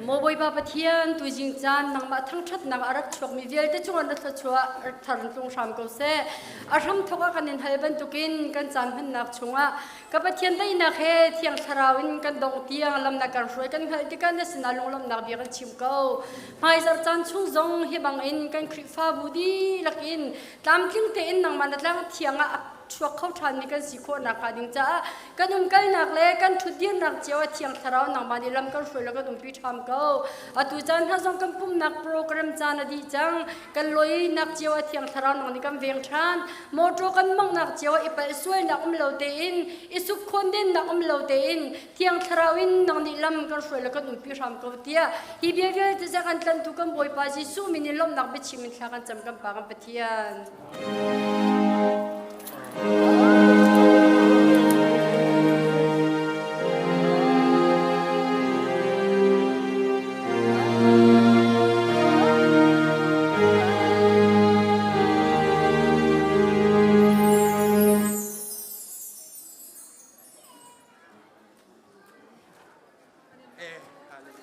J: Maw Bawipa Pathian, tuzing caan nangmah thangṭhatnak a rak chuakmi vialte cungah na thluachuah thar in tlung hram ko seh. A hramthawk ah kan in hal bantukin kan caan hmannak chungah ka Pathian daihnak he Thiang Thlarau in kan dongh tiang lam na kan hruai kan hngalh tikah na sinah lunglawmhnak bia kan chim ko. Hmaizarh caan chung zong hi bangin kan Khrihfabu dihlak in tlamtling tein nangmah na tlang thiang ah a chuak kho ṭhanmi kan si khawh nakhnga ding caah kan umkalnak le kan ṭhutdirnak cio a thiang thlarau nangmah nih lam kan hruai le kan umpi ṭham ko. Atu caan hna zong kan pumhnak program caan a dih cang. Kan loinak cio a thiang thlarau nang nih kan veng ṭhan. Motor kan mangnak cio ah i palh sualnak um lo tein, i suk khawndennak um lo tein thiang thlarau in nang nih lam kan hruai le kan umpi hram ko tiah hi bia vialte cu kan tlanhtu kan Bawipa Jesuh min in lawmhnak biachim in thla kan cam kan Pa kan Pathian.